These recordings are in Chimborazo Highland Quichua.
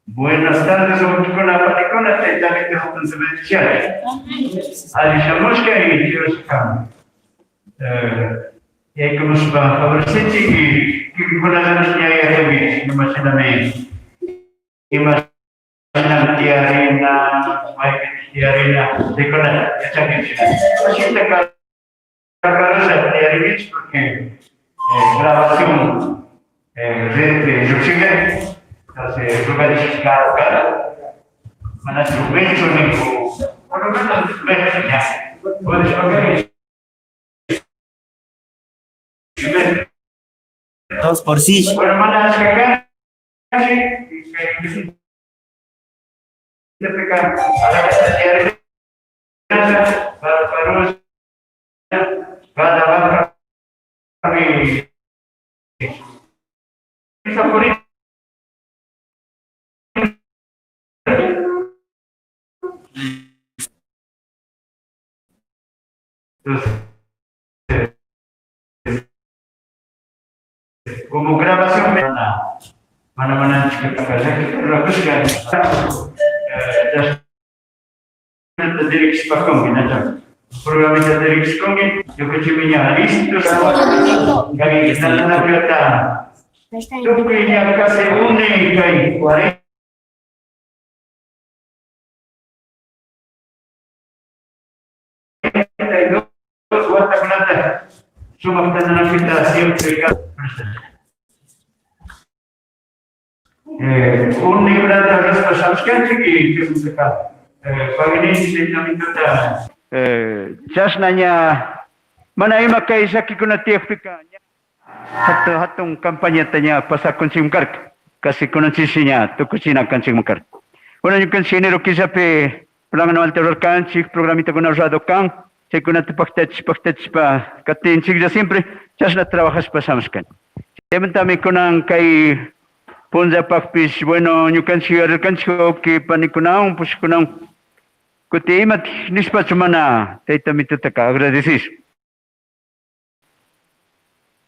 Buenas tardes, wawqikuna, panikuna, Tayta Amito hatun bendiciones. Alli shamushka y Diosca yaykumuspa favorecechik y kikinkunallami ña yachankichik ima shinami ima shinami tiyarina, maypi tiyarina, chaykunata yachankichik. Ashita karusha tiyarinkichik porque grabación redpi llukshinka, entonces ñukanchik cada manachu vencho ninku, por lo menos vencho ña, pudishpaka. Dos por sí. Bueno, mana achka kanchik, kay visitapika alakata tiyarinata, para cada vaca Entonces, como grabación mana mana mana rurakushka dirigishpakunki nacha programita dirigishkunki ñukanchikmi ña listo kay tantanakuyta tukuy ña casi une kay 42 watakunata sumak tantanakuyta siempre Unikunata rurashpa shamushkanchik y chaymuntaka pagui taytamituta chashna ña mana ima kay llakikuna tiyakpika hatun hatun campañata ña pasakunchikmi karka, casi kunanchikshi ña tukuchina kanchikmi karka. Bueno, ñukanchik enero killapi plan anualta rurarkanchik, programitakuna rurado kan, chaykunata paktachishpa paktachishpa katinchiklla siempre chashna trabajashpa shamushkanchik. Chaymantami kunan kay punllapakpish, bueno, ñukanchik yuyarirkanchik wawki panikunawan, pushkunawan, kutin imatik nishpachu mana tayta mitutaka agradecishun.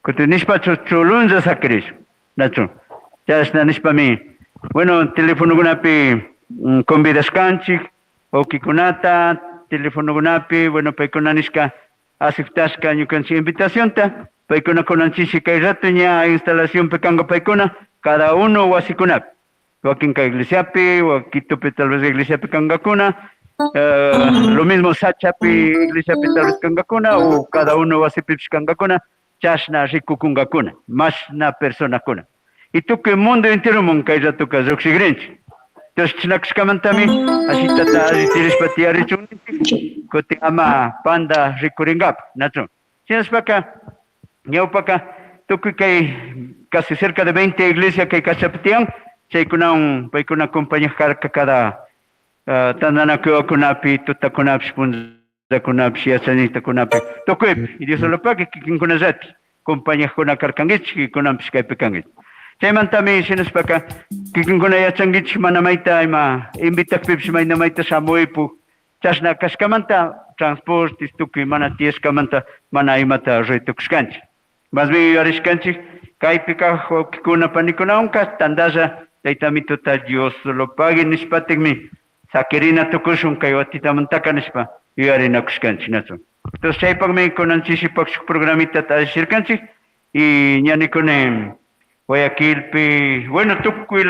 Kutin nishpachu chulunlla sakirishun, nachu? Chashna nishpami, bueno, telefonokunapi convidashkanchik wawkikunata, telefonokunapi, bueno, paykuna nishka aceptashka ñukanchik invitacionta, paykuna kunanchishi kay rato ña instalacionpi kanka paykuna, cada uno wasikunapi, wakinka iglesiapi, Quitopi tal vez iglesiapi kankakuna, lo mismo Sachapi iglesiapi tal vez kankakuna, o cada uno wasipipish kankakuna, chashna rikukunkakuna, mashna personakuna. Y tukuy mundo enteromun kay ratoka llukshikrinchik. Entonces chinakashkamantami ashitata alli tirishpa tiyarichun ninchik, kutin ama panda rikurinkapak, nachu? Shinashpaka ñawpaka tukuy kay casi cerca de 20 iglesia kay kachapi tiyan, chaykunawan paykuna acompañaj karka cada tandanakunapi, tutakunapish, punllakunapish, yachaynintakunapi, tukuypi. Y Dios lo pague kikinkunallati compañajkuna karkankichik, kunanpish kaypi kankichik. Chaymantami shinashpaka kikinkuna yachankichik mana mayta ima invitakpipish mayna mayta shamuypuk, chashna kashkamanta transportes tukuy mana tiyashkamanta mana imata ruray tukushkanchik. Más bien yuyarishkanchik kaypi kaj wawkikuna panikunawanka tandalla tayta amituta Dios lo pague nishpatikmi sakirina tukushun kay watitamantaka nishpa yuyarinakushkanchik, nachu? Entonces chaypakmi kunan chishipak shuk programita allichirkanchik y ña nikuni Guayaquilpi, bueno, tukuy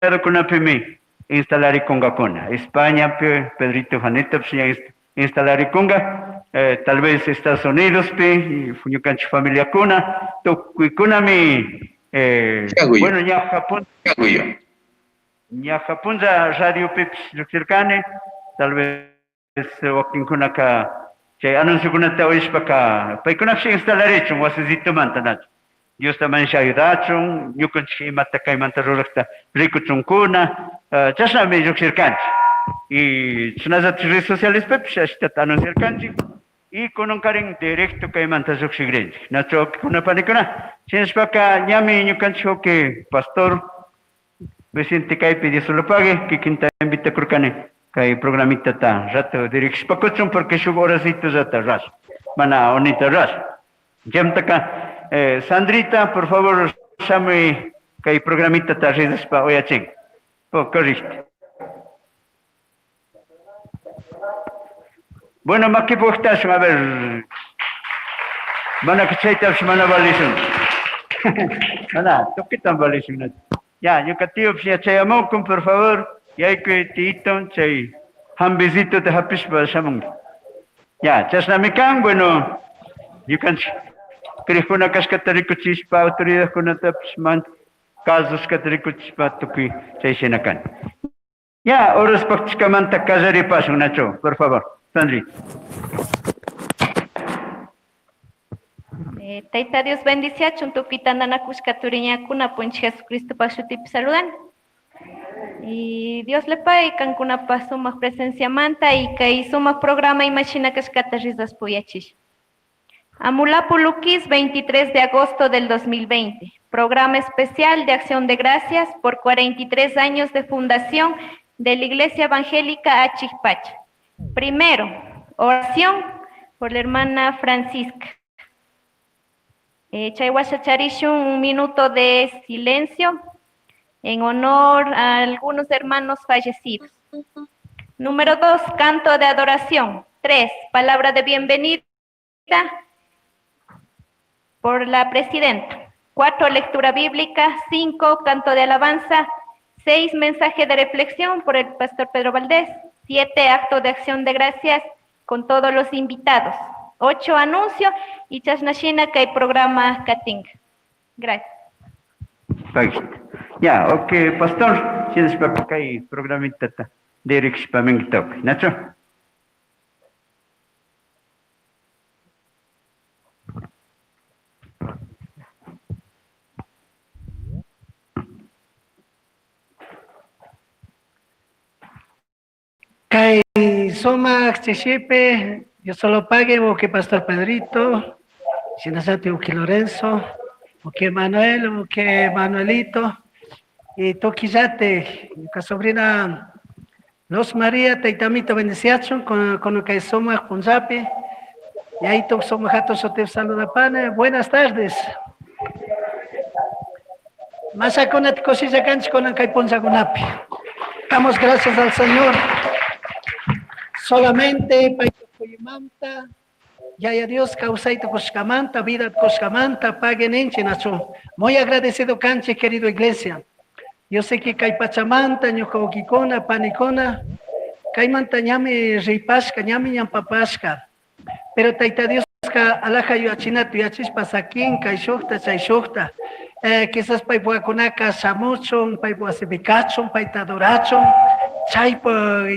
ladokunapimi instalaricunkakuna. Españapi, Pedrito Juanitopish ña instalarikunka, tal vez Estados Unidospi, ñukanchik familiakuna, tukuykunami, bueno, ña Japón, ña Japonlla radiopipish llukshirkani, tal vez wakinkunaka chay anunciokunata uyashpaka paykunapish instalarichun wasisitumanta, nachu? Diosta mañasha ayudachun, ñukanchik imata kaymanta rurakta rikuchunkuna, chashnami llukshirkanchik. Y chashnallatik redes socialespipish ashtata anunciarkanchik y kunankarin directo kaymanta llukshikrinchik. Nachu wawkikuna panikuna? Shinashpaka ñami ñukanchik wawki pastor Vicente kaypi Dios lo pague, kikinta invitakurkani kay programitata rato dirigishpakuchun porque shuk horasito rata rash, mana unita rash. Chaymantaka Sandrita, por favor, shamuy kay programitata ridashpa uyachin. Oh, correcto. Bueno, makipi a ver. Mana chaytapish mana valishun. Mana, tuquitan valishun. Ya, ñuka tíopish yachayamukun, por favor. Yaykuy tiyito, chay hambisito te hapishpa shamunki. Ya, chashnami kan, bueno, ñukanchik crijkuna kashkata rikuchishpa, autoridadkunatapish man kasushkata rikuchishpa tukuy chay shina kan. Ya, horas paqchishkamanta kallaripashun, Nacho, por favor. Sandri. Tayta Dios bendiciachun tukuy tantanakushka turiñakuna punchik Jesucristopak shutipi saludan. Y Dios le pague kankunapaj sumak presenciamanta y kay sumak programa imashina kashkata rizaspa uyachish. Amulapu Luquis, 23 de agosto del 2020. Programa especial de Acción de Gracias por 43 años de fundación de la Iglesia Evangélica Achikpacha. Primero, oración por la hermana Francisca. Chay washa charishun, un minuto de silencio en honor a algunos hermanos fallecidos. Número 2, canto de adoración. 3, palabra de bienvenida por la presidenta. 4, lectura bíblica. 5, canto de alabanza. 6, mensaje de reflexión por el pastor Pedro Valdés. 7, acto de acción de gracias con todos los invitados. 8, anuncio y chasnashina kay programa kating. Gracias. Ya, ok, pastor, shinashpa kay programitata dirigishpa minkitawpi. Nacho? Kay sumak chishipi, Dios solo pague, uki Pastor Pedrito, shinallati uki Lorenzo, uki Manuel, uki Manuelito, y tukillate, ñuka sobrina Luz María, taytamito bendiciachun con kay sumak punllapi, y ahí tuk sumak hatun shutip saludapane. Buenas tardes. Masakunata kushilla kanchik kunan kay punllakunapi. Damos gracias al Señor. Solamente paytukuyimanta, Yaya Dios kawsayta kushkamanta, vida kushkamanta, paguen ninchi nachu. Muy agradecido kanchik, querido iglesia. Yo sé que kay pachamanta, ñuka wawkikuna, panikuna, kaymanta ñami ripashka, ñami ñampapashka. Pero Tayta Dioska alaja yuyachinata yuyachishpa sakin, kay shukta, chay shukta. Quizás paypuakunaka shamuchun, paypu wasipi kachun, payta adorachun, chaypu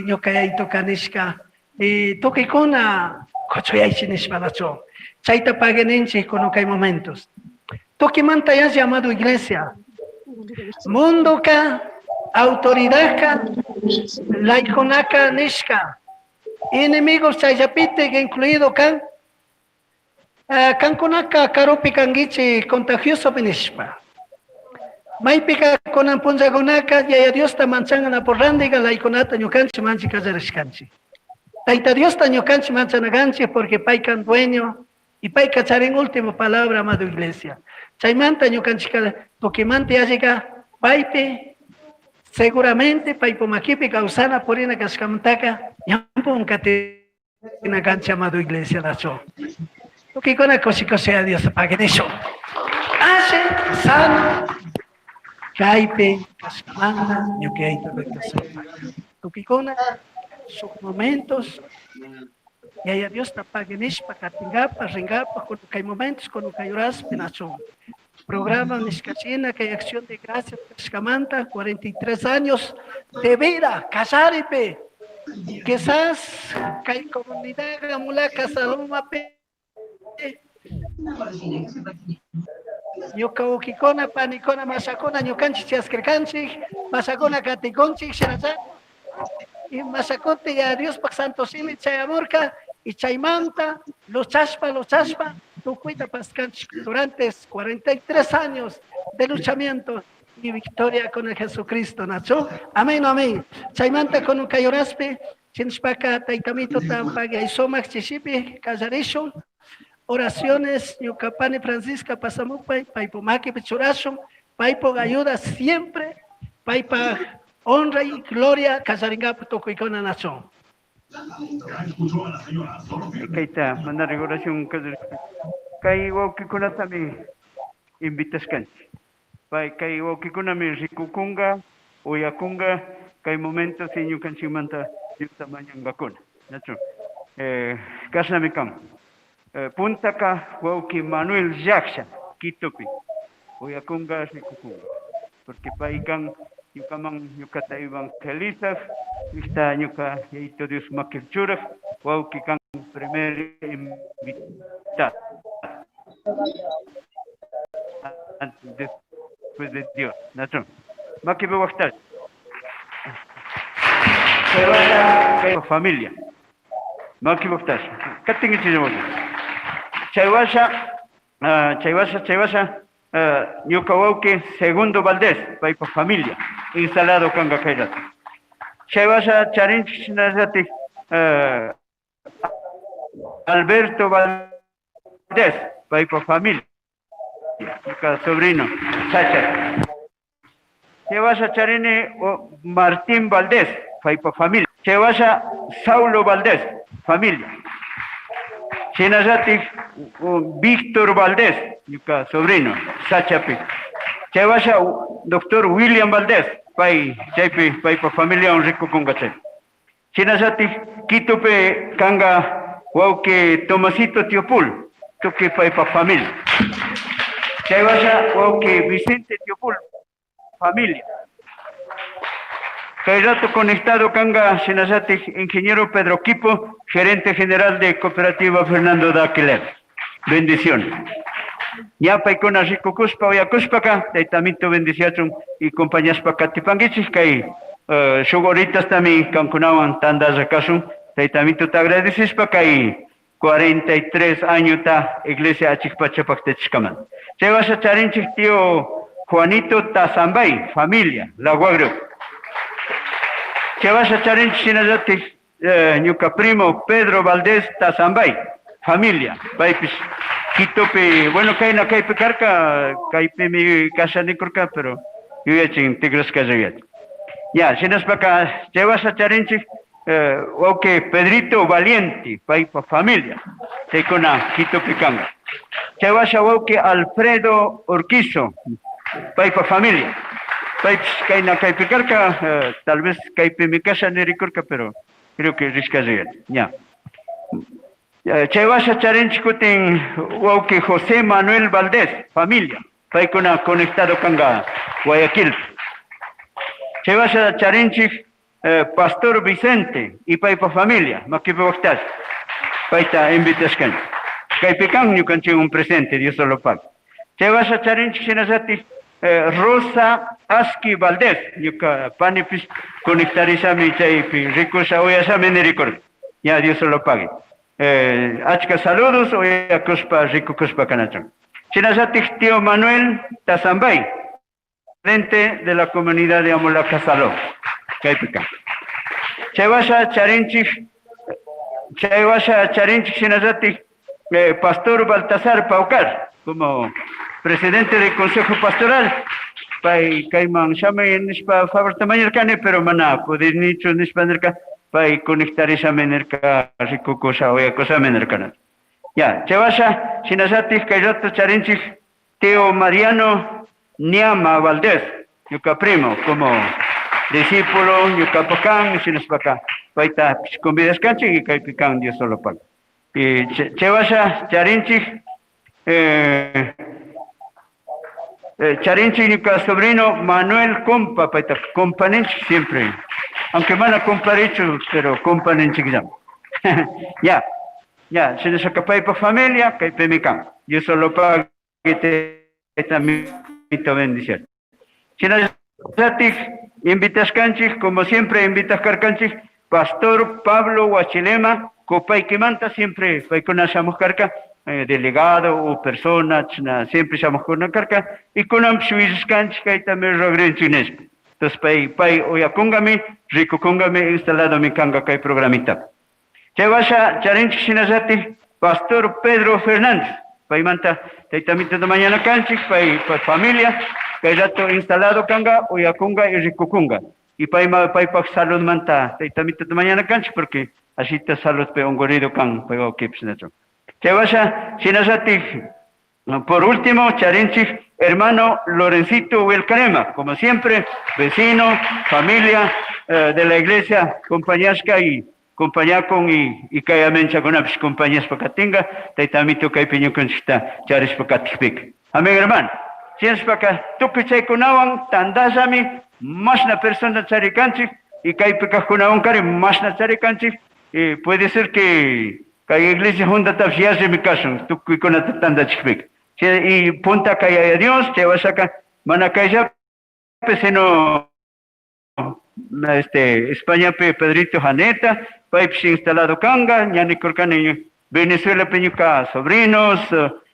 ñuka yayito kanishka. Y tukuykuna kuchuyaychi nishpa nachu. Chayta pague ninchik kunan kay momentos. Tukimanta yalli, amado iglesia. Mundoka, autoridadka, laykunaka nishka. Enemigos chayllapiti incluido kan. Kankunaka karupi kankichi contagioso nishpa. Maypika kunan punllakunaka Yaya Diosta manchana por randiga laykunata ñukanchik manchi kallarishkanchik. Tayta Diosta ñukanchik manchana kanchik porque paykan dueño y payka charin última palabra, amado iglesia. Chaymanta ñukanchika tukimanta yallika paypi seguramente paypu makipi kawsana purina kashkamantaka ñampun katina kanchik, amado iglesia nacho. Tukuykuna kushi kushi a Dios pague nishun. Ashe sano kaypi kashkamanta ñukayta tukuykuna shuk momentos Yaya Diosta pague nishpa katingapa ringapa kay momentos kunan kay horaspi nacho. Programa nishkachina kay acción de gracias kashkamanta 43 años de vida kallaripi. Quizás kay comunidad Mulaka Salomapi ñuka wawkikuna, panikuna, mashakuna ñukanchik chaskirkanchik, mashakuna katikunchik shinacha y mashakuti ya Diospaj Santo Simi chayamurka y chaymanta luchashpa luchashpa tukuyta paskanchik durante 43 años de luchamiento y victoria con el Jesucristo, Nacho. Amén, amén. Chaymanta con un kay horaspi, chinshpaka taytamito tampagay sumak chishipi kallarishun. Oraciones, ñuka pani Francisca pasamukpay, paypu makipi churashun, paypu ayuda siempre, paypa Honra y gloria callaringapaj tucuicuna nachun. Kayta mandarij oración kay wawqikunatami invitashkanchik. Pay kay wawqikunami rikukunga, uyakunga, kay momento si ñukanchikmanta Diosta mañangakuna. Nachu? Kashnami kan. Puntaka wawqi Manuel Llaksha, Quitopi, uyakunga, rikukunga. Porque pay kan ñukaman ñukata evangelizaj, ista ñuka Yaito Dios makirchuraj, wawqi kan primer invitado. Antes, después de Dios. Nachu? Makipi waqtash. Familia. Maki waqtash. Katinkichik Chaywasha, chaywasha, chaywasha, ñuka wawqi Segundo Valdés, paypa familia, instalado kanka kay rato. Chaywasha charinchik shinallatik Alberto Valdés, paypa familia, ñuka sobrino, Chacha. Chaywasha charini Martín Valdés, paypa familia. Chaywasha Saulo Valdés, familia. Shinallatik Víctor Valdés, ñuka sobrino, Sachapi. Chaywasha doctor William Valdés, pay chaypi paypa familia rikukunka chay. Shinallatik Quitopi kanka wawqi Tomasito Tiopul, tukuy paypa familia. Chaywasha wawqi Vicente Tiopul, familia. Kay rato conectado kanga shinallatik ingeniero Pedro Quipo, gerente general de Cooperativa Fernando Daquilema. Bendiciones. Ña paykuna rikukuspa uyakushpaka taytamito bendiciachun y compañashpa katipankichik kay shuk horitastami kankunawan tandalla kashun. Taytamito te agradecishpa kay 43 añota iglesia achikpacha paktachishkaman. Chay washa charinchik tío Juanito Tazambay, familia, La Guagro. Chay washa charinchik shinallatik ñuka primo Pedro Valdés Tazambay, familia, paypish Quitopi, bueno, kayna kaypi karka, kaypimi kashanikurka, pero yuyachin tigrashka yuyachin. Ya, shinashpaka chay washa charinchik wawqi Pedrito Valiente, paypa familia, chaykuna Quitopi kanka. Chay washa wawqi Alfredo Urquizo, paypa familia. Paypish kayna kaypi karka, tal vez kaypimi kasha nirikurka, pero creo que rishka yuyachin. Ya. Chay washa charinchik kutin wawqi José Manuel Valdés, familia, paykuna conectado kanka Guayaquil. Chay washa charinchik Pastor Vicente y paypa familia, makipi waqtash, payta invitashkanchik. Kaypi kan ñukanchik un presente, Dios lo pague. Chay washa charinchik shinallatik Rosa Aski Valdés, ñuka panipish conectarishami chaypi rikusha uyashami nirikurka. Ya, Dios lo pague. Achka saludos uyakushpa rikukushpa kanachun. Shinallatik tío Manuel Tazambay, presidente de la comunidad de Amolaca Saló, kaypi kan. Chay washa charinchik, chay washa charinchik shinallatik Pastor Baltasar Paucar, como presidente del Consejo Pastoral, pay kayman shamay nishpa favorta mañarkani, pero mana pudinichu nishpa nirka, pay conectarishami nirka rikukusha uyakushami nirkana. Ya, chay washa shinallatik kay rato charinchik Teo Mariano Niama Valdés, ñuka primo, como discípulo, ñuka pakan, shinashpaka, payta convidashkanchik y kaypi kan Dios solo paga. Y chay washa charinchik charinchik ñuka sobrino Manuel Compa, payta companinchik siempre, aunque mana comparichu, pero companinchik llama. Ya, ya, shinashaka paypa familia, kaypimi kan. Dios solo paga taytamito bendición. Shinallatik invitashkanchik, como siempre invitashkarkanchik, Pastor Pablo Huachilema, Copaykimanta, siempre paykuna shamuq karka, delegado o persona, china, siempre shamuqkuna karka, y kunanpish willashkanchik kaytami ruragrinchik nishpa. Entonces pay, pay uyakungami, rikukungami, instaladomi kanka kay programita. Chay washa charinchik shinallatik Pastor Pedro Fernández, paymanta taytamito de mañana kanchik, pay, pay familia, kay rato instalado kanga, uyakunga y rikukunga. Y payma paypaj saludmanta tayta Amitota mañana kanchik porque ashita saludpi ungurido kan pay wawkipish nachu. Chay washa shinallatik por último charinchik hermano Lorencito Huilcarema, como siempre, vecino, familia de la iglesia, compañashka y compañakun y kay amenchakunapish compañashpa katinga, tayta Amito kaypi ñukanchikta charishpa katikpika. Amén, hermano. Shinashpaka tukuy chaykunawan tandallami mashna persona charikanchik y kaypi kajkunawankari mashna charikanchik y puede ser que kay iglesia juntatapish yallimi kashun tukuykunata tandachikpika. Y punta kay Yaya Dios, chay washaka mana kayllapi, sino Españapi Pedrito Janeta, paypish instalado kanga, ña nikurkani Venezuelapi ñuka sobrinos,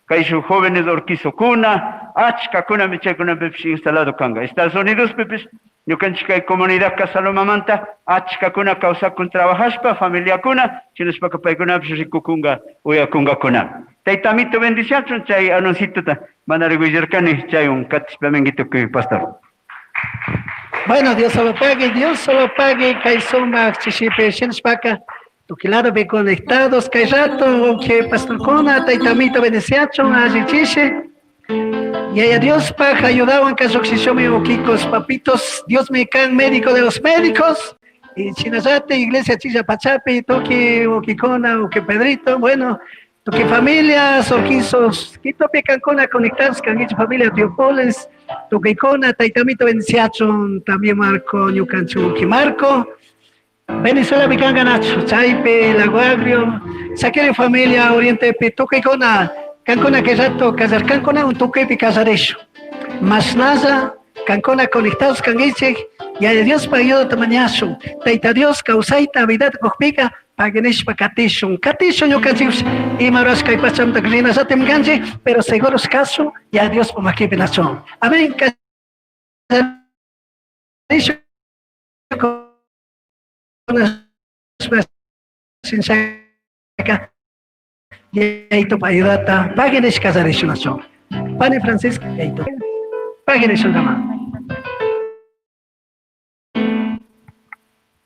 kayshuk jóvenes Urquizokuna, achkakunami chaykunapipish instalado kanga. Estados Unidospipish ñukanchik kay comunidad Casalomamanta achkakuna kawsakun trabajashpa, familiakuna, shinashpaka paykunapish rikukunga, uyakungakuna. Tayta Amito bendiciachun chay anuncitota mana willarkani chaywan katishpa minki tukuy pastor. Bueno, Dios solo pague, Dios solo pague, kay sumak chishipi shinashpaka tukuy ladopi conectados kay rato, que pastorkuna, tayta Amito bendiciachun, alli chishi. Yaya Diospaj ayudawan kashukshishumi ukikos papitos, Dios me can médico de los médicos. Y chinallate, iglesia chilla pachapi, tuki ukikuna, uki Pedrito, bueno, tuki familia, sorquisos, quitopi cancuna conectados, canguicho familia Teopolis, tukikuna, tayta Amito bendiciachun, también Marco, ñukanchu uki Marco. Venezuela pikanganachu, chaypi, Lago Agrio, Saquere familia, Oriente pi, tukikuna, kankuna que rato casar, kankuna un tukuypi casarishu. Mashnalla, kankuna conectados kanguichik, Yaya Diospa ayudata mañashun, Tayta Dios kawsayta vidata kukpika, paginishpa katishun, katishun ñukanchikpish, ima horas kay pachamanta rinallatim kanchik, pero seguros kashun, Yaya Diospa makipi nachun. Amén. Kasarishun Yayitupa ayudata, paginish kasarishun nachun. Pani Francisca, Yayito. Paginishun kama.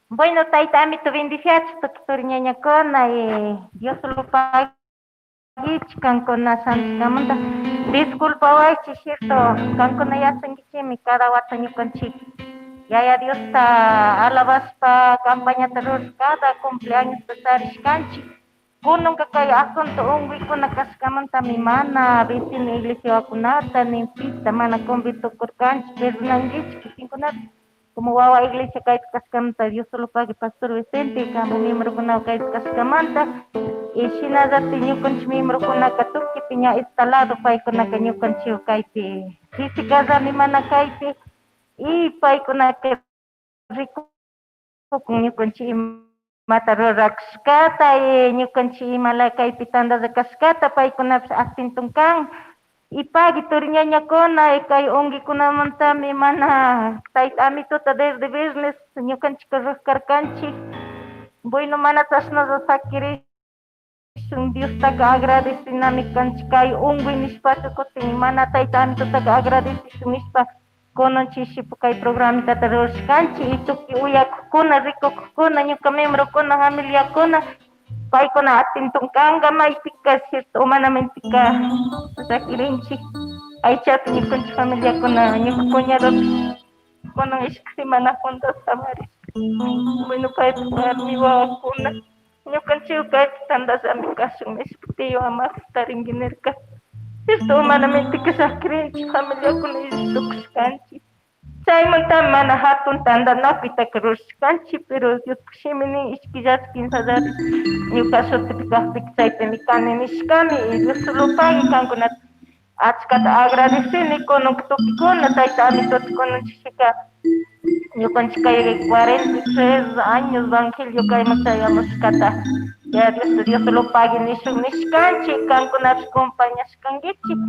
Bueno, tayta Amito bendiciachu tukuy ñañakuna y Dios lo paguich kankuna santikamanta. Disculpawaychi, cierto, kankuna yachankichimi cada wata ñukanchik. Yaya Diosta alabashpa campañata rurash cada cumpleaños charishkanchik. Kunanka kay asunto unkuykuna kashkamantami mana vecino iglesiakunata ni pita mana convitukurkanchik, perdonankichik kikinkunata. Como wawa iglesia kaypi kashkamanta Dios solo pague pastor Vicente, kama miembrokuna kaypi kashkamanta. Y shinallatik ñukanchik miembrokunaka tukuypi ña instalado paykunaka ñukanchik kaypi física mana kaypi y paykunaka rikukun ñukanchik imata rurakushkata y ñukanchik imala kaypi tandalla kashkata paykunapish atentun kan. Y pagui turi ñañakuna y kay unkikunamantami mana tayta Amitota desde viernes ñukanchik rurkarkanchik. Bueno, mana chashnalla sakirishun Diostaka agradecinami kanchik kay unkuy nishpaka kutin mana tayta Amitotaka agradecishun nishpa kunan chishipu kay programitata rurashkanchik y tukuy uyakukuna rikukukuna ñuka miembrokuna familiakuna paykuna atentun kanka maypika cierto humanamentika sakirinchik aychapi ñukanchik familiakuna ñuka cuñadopish kunan ishki semana juntas samarishka. Bueno, paypak warmi wawakuna ñukanchik kaypi tandallami kashun nishpa tío Amajo tarinki nirka. Cierto humanamentika sakirinchik familiakuna tukushkanchik. Chaymantami mana hatun tandanakuytaka rurashkanchik, pero Diospaj shimi nin ishkillachu kimsallari ñuka shutipi kajpika chaypimi kani nishkami y Dios solo pague kankunata achkata agradecini kunanka tukuykuna tayta Amitota kunanchikshika ñukanchik kay 43 años evangelio kayman chayamushkata ya Dios, Dios lo pague nishun nishkanchik kankunapish compañashkankichik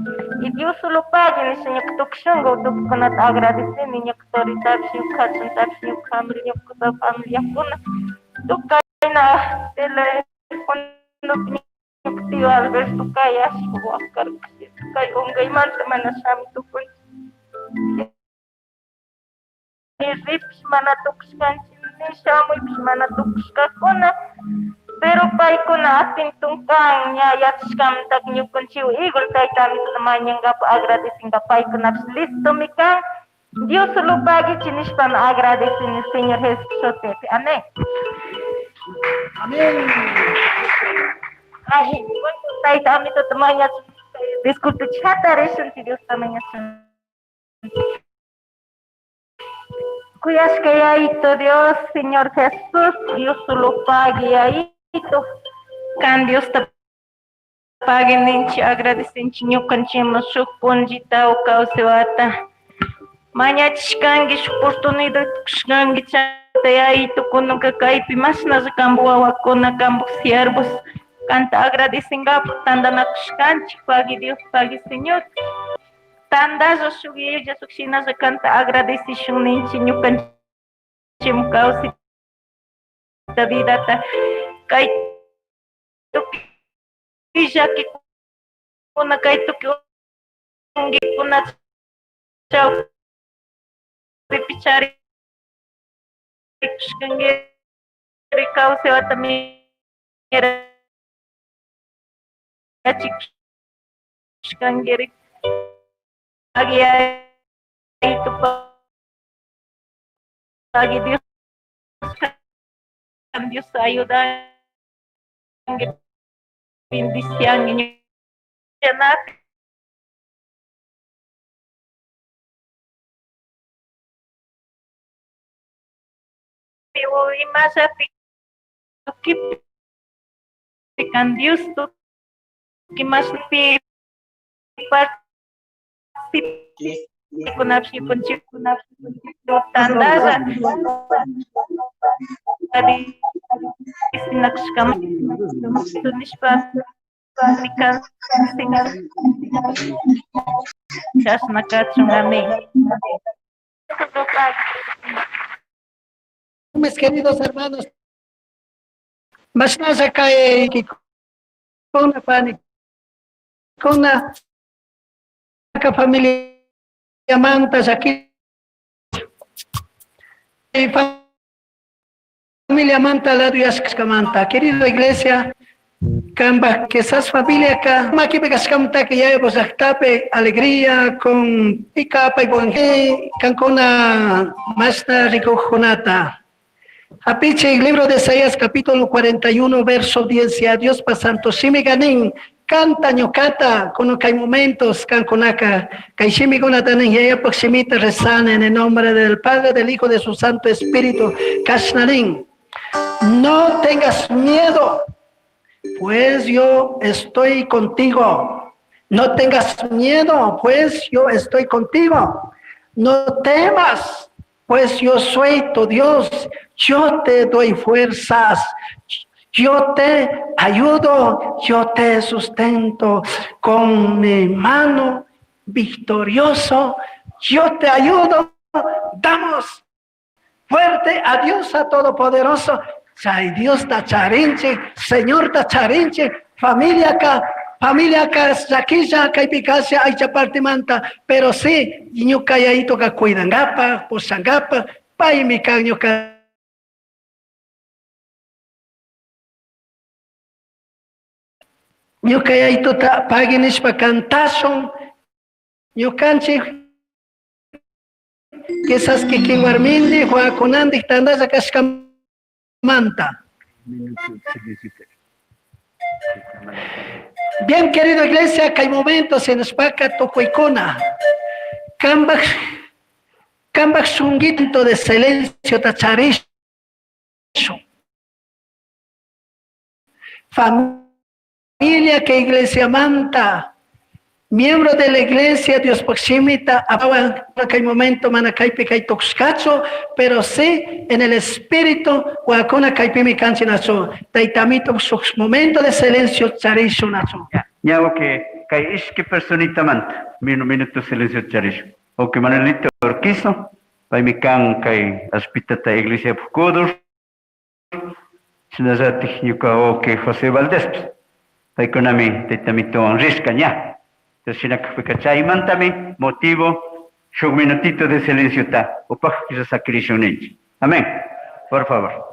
y Dios lo pague nisha ñuka tukuy shunku tukuykunata agradecini ñuka toritapish ñuka jachuntapish ñuka familia ñuka familiakuna tukayna telefonopi ñuka tío Alberto kayashpa wakarka kay unkaymanta mana shami tukunchik. Ni ripish mana tukushkanchik, ni shamuypish mana tukushkakuna, pero paykuna atentun kan ña yachashkamantaka ñukanchikwan igual tayta amituta mañankapak agradecinkapa paykunapish listomi kan. Dios solo paguichi nishpami agradecini Señor Jesús shutipi. Amén. Amén. Ay, tayta amituta mañachun, disculpe, chatarishunchik Diosta mañachun. Kuyashka Yayito Dios, Señor Jesús, Dios solo pagui Yayito, kan Diosta pagui ninchik, agradecinchik ñukanchikman shuk punllita o kawsawata mañachishkanki, shuk oportunidad kushkanki chayta Yayito, kunanka kaypi mashnalla kanpak wawakuna, kanpak siervos, kanta agradecingapaj tandanakushkanchik, pagui Dios, pagui Señor. Tandalla shuk yuyalla shuk shinalla kanta agradecishun ninchik ñukanchikman kawsayta vidata kay tukuy llakikuna kay tukuy unquykuna chawpipi charikushkankiri kawsaywata mirachikushkankiri pagui Yayito, pagui Dios, Dios ayudanki, bendicianki ñukanchik. Imashapi tukuy kan Dios tukuy mashnapi partikunapish ñukanchikkunapish tandalla nishpa kan Señor chashna kachun. Amén. Mis queridos hermanos, mashnalla kay kuna pani kuna familiamanta llaki familiamanta lado yashkamanta. Querido iglesia, kamba quizás familia ka makipi kashkamanta que ya llaktapi alegría con pica y buen kankuna mashna rikujkunata. Apiche, el libro de Isaías capítulo 41 verso 10, ya Dios pa santo shimi ganin, canta ñucata, kono kay momentos kankunaka, kay shimi kunatanin, yayapak shimita rezana en el nombre del Padre, del Hijo, de su Santo Espíritu, kashnanin. No tengas miedo, pues yo estoy contigo. No tengas miedo, pues yo estoy contigo. No temas, pues yo soy tu Dios. Yo te doy fuerzas. Yo te ayudo, yo te sustento con mi mano victorioso. Yo te ayudo. Damos fuerte a Dios a Todopoderoso. Chay Dios ta charinche, Señor ta charinche, familia ka, familia ka, llakilla, kaypi kasha, aycha partimanta, pero sí, ñuka yayito ka cuidangapa, pushangapa, paymi kan ñuka. Ñuka yayituta pagui nishpa cantashun, ñukanchik quizás kikin warmindi, huakunandik tandalla kashkamanta. Bien, querido iglesia, que hay momentos en Espaca tukuykuna. Kambaj, kambaj shunguito de silencio tacharishu. Familia que iglesia manta, miembro de la iglesia, Dios proximita, que hay momento mana kaypi kay tukushkachu, pero sí en el espíritu, huacuna kaypimi kanchinachu, taytamito shuk momento de silencio charishu nachu. Ña que kay ishki personita manta, minu minuto silencio charishu. O que Manuelito Orquizo, paymi kan kay aspitata iglesia pukudur, shinallatik ñuka wawki José Valdés, paykunami taytamituwan rishka ña. Entonces, shinakajpika chaymantami motivo Shuk minutito de silenciota upajlla sakirishun ninchik. Amén. Por favor.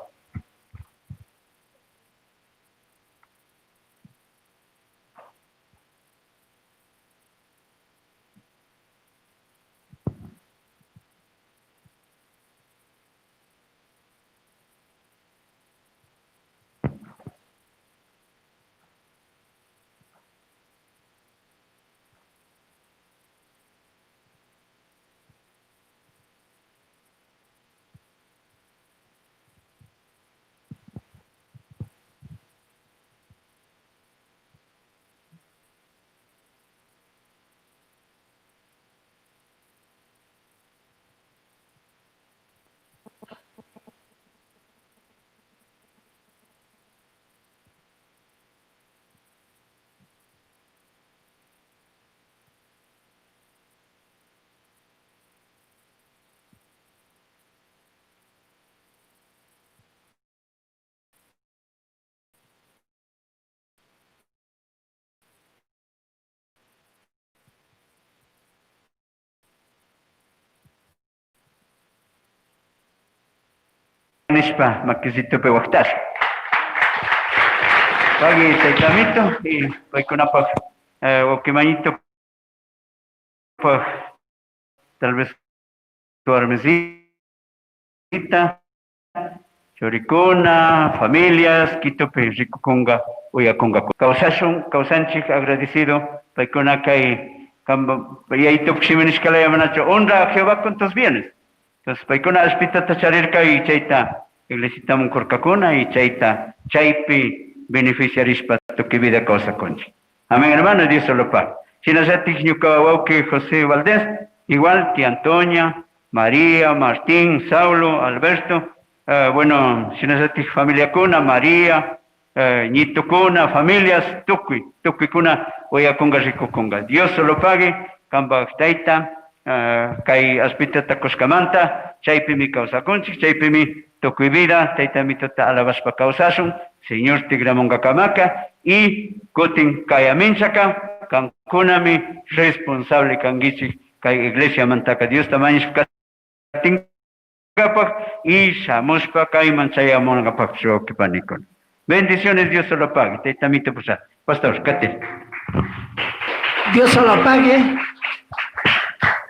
Nishpa makisitupi waqtasha. Pagui taytamito y paykunapaq wawqimañitupaq tal vez warmisita, churikuna, familias, Quitopi rikukunqa uyakunqa. Kawsashun, kawsanchik agradecido paykuna kay yayitup shimi nishkalaya manachu honra a Jehová con tus bienes. Entonces paykuna allpitata charirka y chayta iglesitamun kurkakuna y chayta chaypi beneficiarishpa tukuy vida kawsakunchik. Amén, hermano, Dios lo pague. Shinallatik ñuka wawqi José Valdés, igual que Antonia, María, Martín, Saulo, Alberto, bueno, shinallatik familiakuna, María, ñitukuna, familias, tukuy, tukuykuna uyakunga rikukunga. Dios lo pague, kanpak tayta, kay allpitata kushkamanta, chaypimi kawsakunchik, chaypimi tukuy vida, tayta mituta alabashpa kawsashun, Señor tigramunkakamaka, y kutin kayaminchaka, kankunami responsable kankichik kay iglesia mantaka Diosta mañashpa katinkapak y shamushpa kayman chayamunkapak wawqipanikuna. Bendiciones, Dios lo pague. Tayta mito pusa. Pastor, kati. Dios lo pague.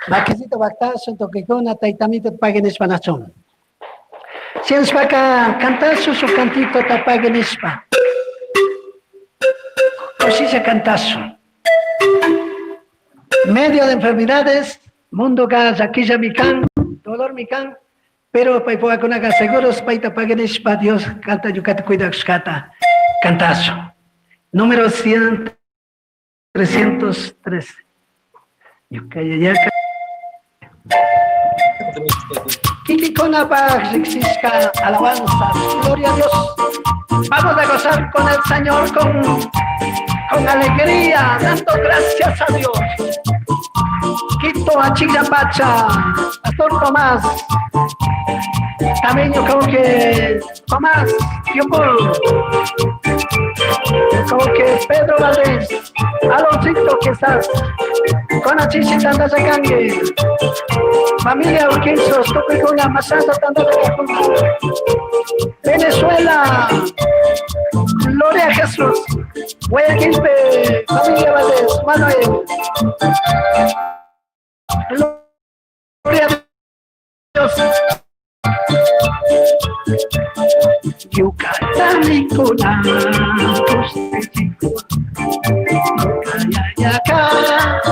Makisito baktasun tokikuna tayta mito pague nishpa nachun. Shinashpaka cantasun su cantito tapague nishpa. Kushisha cantasun. Medio de enfermedades, mundo ka llakilla mikan, dolor mikan, pero paypuakunaka seguros payta pague nishpa Dios canta ñukata cuidakushkata cantasun. Número 100, 313. Ñuka yayaka. Kikikunapaj riqsishka alabanzas, gloria a Dios. Vamos a gozar con el Señor con alegría, dando gracias a Dios. Quito a Chillapacha, Pastor Tomás. También yo creo que Tomás, Tiopol. Yo creo que Pedro Valdés, Aloncito que estás, con Achichi Tandazacangue, familia Urquizos, Tupicuna, Masasa Tandazacacuna, Venezuela, Gloria a Jesús, Guayaquil, familia Valdés, Manuel, Gloria a Dios. Yucatanicuna, Yayaka,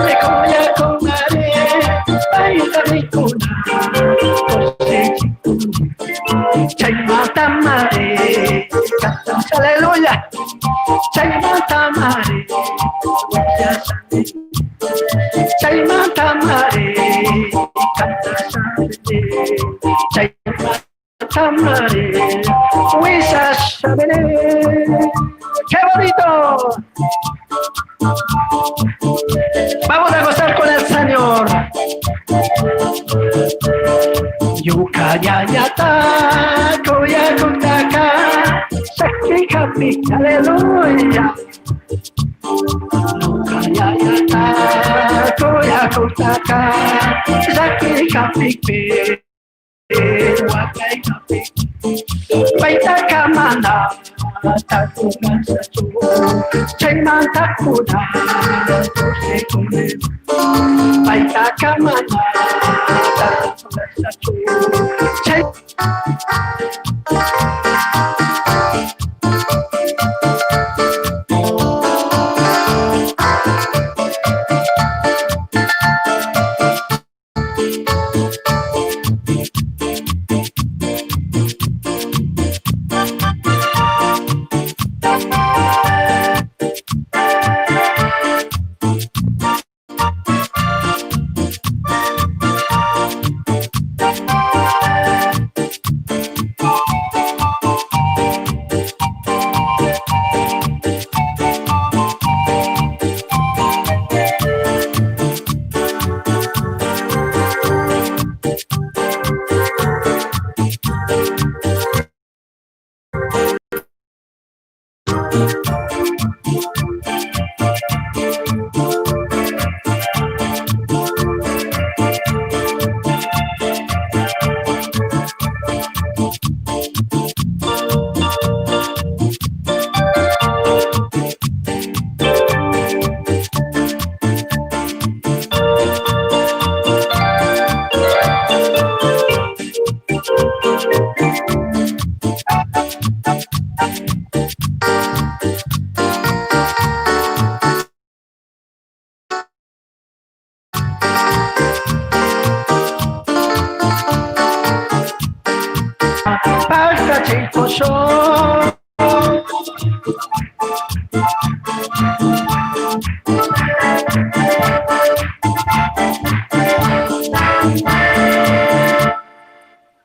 Rekoya Kumare, Paitanicuna, Chaymatamare, aleluya, Chaymatamare, Chaymatamare, Chaymatamare, Huisashabene. ¡Qué bonito! Vamos a gozar con el Señor. Yucayayata, Koyakutaka, Shakti Kapi, aleluya. Yucayayata, Cuyacujtaca llaqui japijpi huacai japijpi paitaca mana tacungachu chaymanta cuna cushicuni paitaca mana tacungachu chay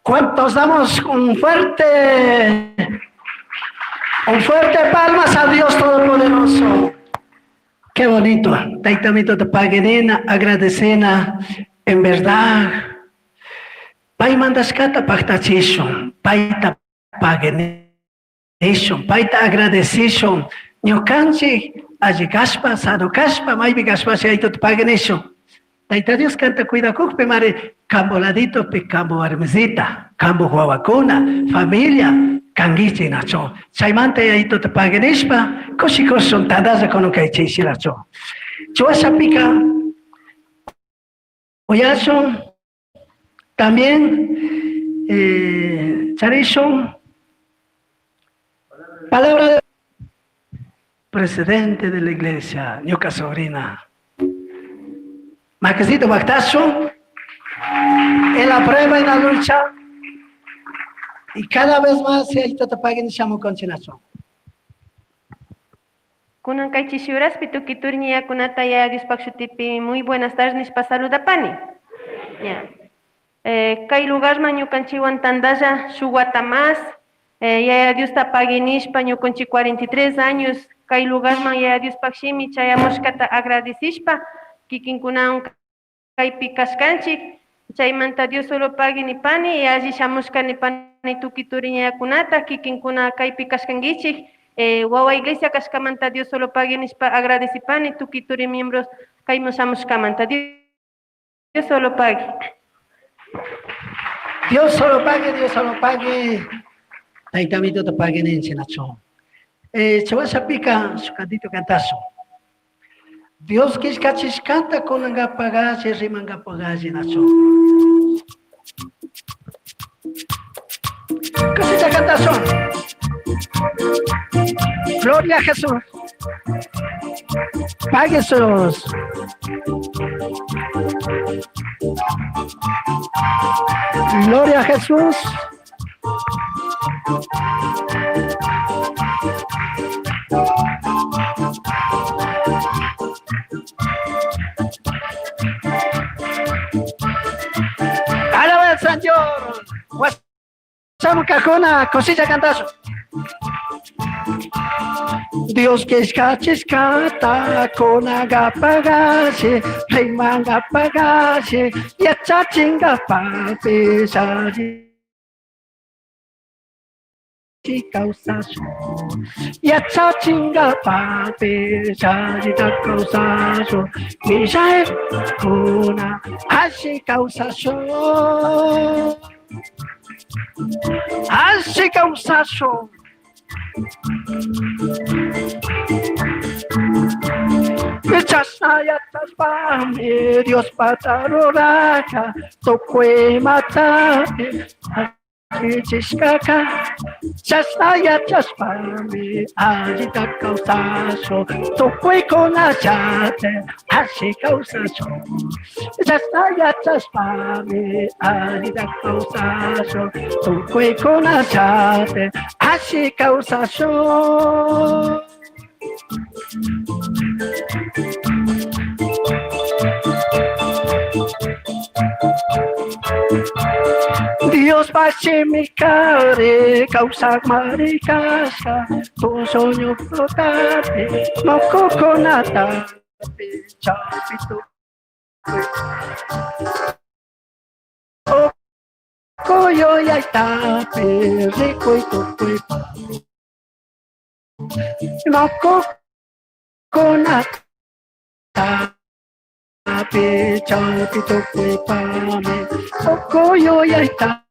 ¿Cuántos damos un fuerte palmas a Dios Todopoderoso? Qué bonito. Taitamito te paguenena, agradecena, en verdad. Pai mandashkata pajtachishun, paita paguenishun, paita agradecishun. Ñukanchik alli kashpa, sano kashpa, maypi kashpa, chayta te paguenishun. Taita Dios canta cuidakukpi mari kambo laditopi, kambo warmisita, kambo wawakuna, familia, kanguichi nacho. Chaymanta yayito te paguenishpa, kushikushun tandalla kono kay chayshiracho. Chuashapika, uyashun, también charishun, palabra de presidente de la iglesia, ñuka sobrina. Maquecito Bactazo, en la prueba, en la lucha, y cada vez más se ahí te paguen y llamo con chinazo. Kunan kay chishuraspi tuki turniya kunata ya Dios pakshutipi muy buenas tardes nishpa saludapani. Ya. Kay lugar man ñukanchiwan tandalla shuwata más, ya Dios ta pague nishpa ñukanchi 43 años kay lugar man ya Dios pakshimi chayamushkata agradecishpa kikinkunawan kaypi kashkanchik chaymanta Dios solo pague nipani y alli shamushka nipani tuki turiñakunata kikinkuna kaypi kashkankichik. Wawa iglesia kashkamanta Dios solo pague nishpa agradecipani tuki turi miembros kayman shamushkamanta. Dios solo pague. Dios solo pague, Dios solo pague. Taitamito te pague ninchi nacho. Chawasapika su cantito cantazo. Dios kishkachishkanta kunanga pagashi rimanga pagashi nacho. Cosita cantazo. Gloria a Jesús. Pague sus. Gloria a Jesús. Alaba al Señor. Guasamo cajona, cosilla cantazo. Dios que escachescata con agapagase, reimanga pagase, y achachinga papesare. Causashun yachachingapapis allita kawsashun millaykuna alli kawsashun alli kawsashun. Chashna yachashpami Diospata ruraka tukuy imatapi allichishkaka chashna yachashpami allita kawsashun tukuykunallata alli kawsashun chashna yachashpami allita kawsashun tukuykunallata alli kawsashun. Dios pachimikari kawsak marikasha tu sueño flotapi mokokonatapi chawpi tukuy Okoyoyaytapi rikuy tukuypa Mokokonatapi chawpi tukuypami Okoyoyaytapi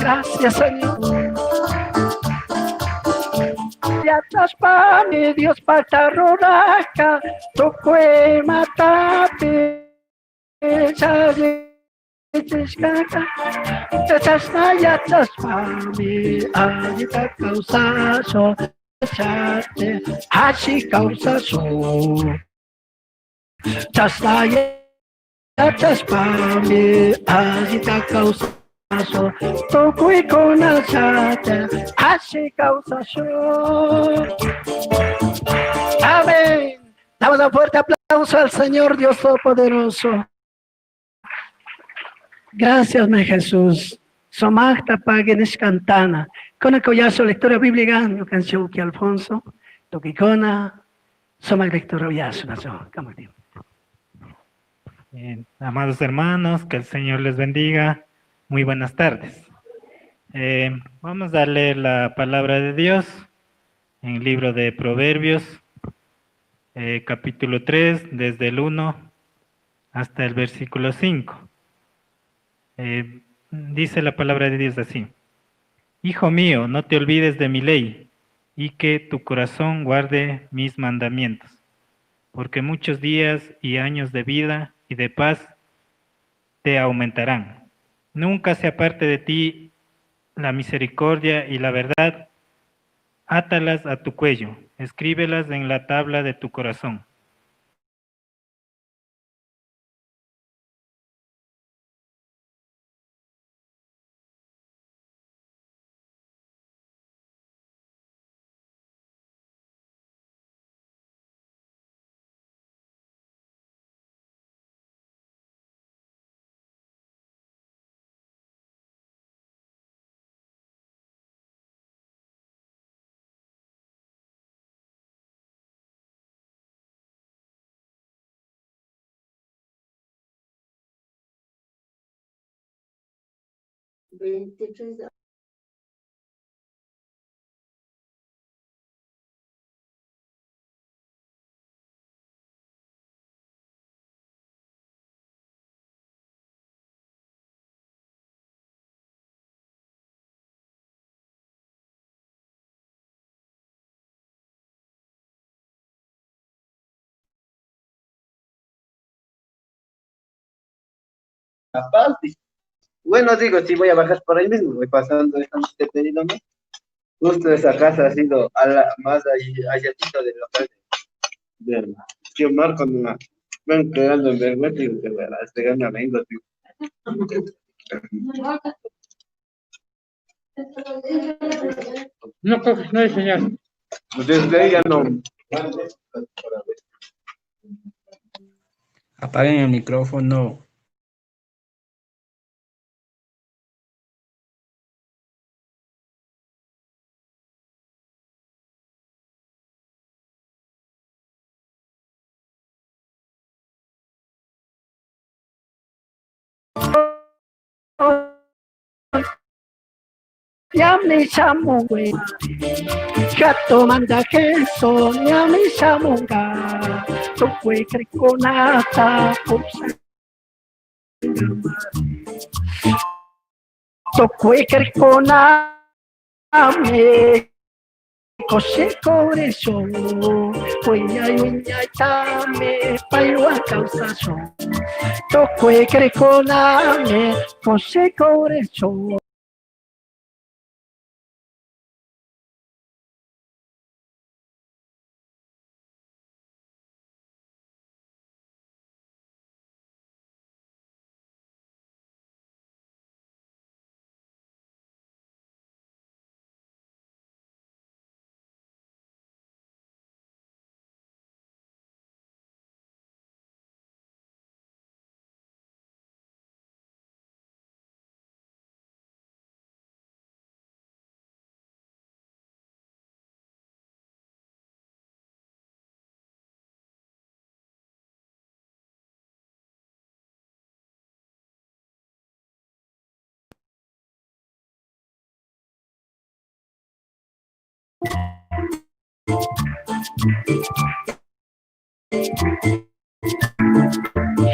Gracias, Señor. Yachashpami Dios pata ruraka tukuy matapi charichishkaka chashna yachashpami allita kawsashun chate alli kawsashun chashna yachashpami allita kawsashun tukuykunallata alli kawsashun. Amén. Damos un fuerte aplauso al Señor Dios Todopoderoso. Gracias, mi Jesús. Somachta paguen cantana. Con el collazo lectura bíblica, yo canción que Alfonso, Toquicona, Somach lectura oyazo, Bien, amados hermanos, que el Señor les bendiga. Muy buenas tardes. Vamos a leer la palabra de Dios en el libro de Proverbios, capítulo 3, desde el 1 hasta el versículo 5. Dice la palabra de Dios así: Hijo mío, no te olvides de mi ley, y que tu corazón guarde mis mandamientos, porque muchos días y años de vida y de paz te aumentarán. Nunca se aparte de ti la misericordia y la verdad, átalas a tu cuello, escríbelas en la tabla de tu corazón. 23. Aparte. Bueno, digo, si voy a bajar por ahí mismo, voy pasando, este pedido, ¿no? Justo esa casa ha sido a la, más allatito del local del tío Marco, me ven quedando en vergüenza y digo, que voy a pegar una vengo, tío. No, no hay señal. Desde ahí ya no. Apaguen el micrófono. Ñami shamunga, Hatumanta Jesús ñami shamunga, tucui cricunata pushangamari. Tucui cricunami kushicurishun, huiñai huiñaitami paihuan causashun. Tucui cricunami kushicurishun.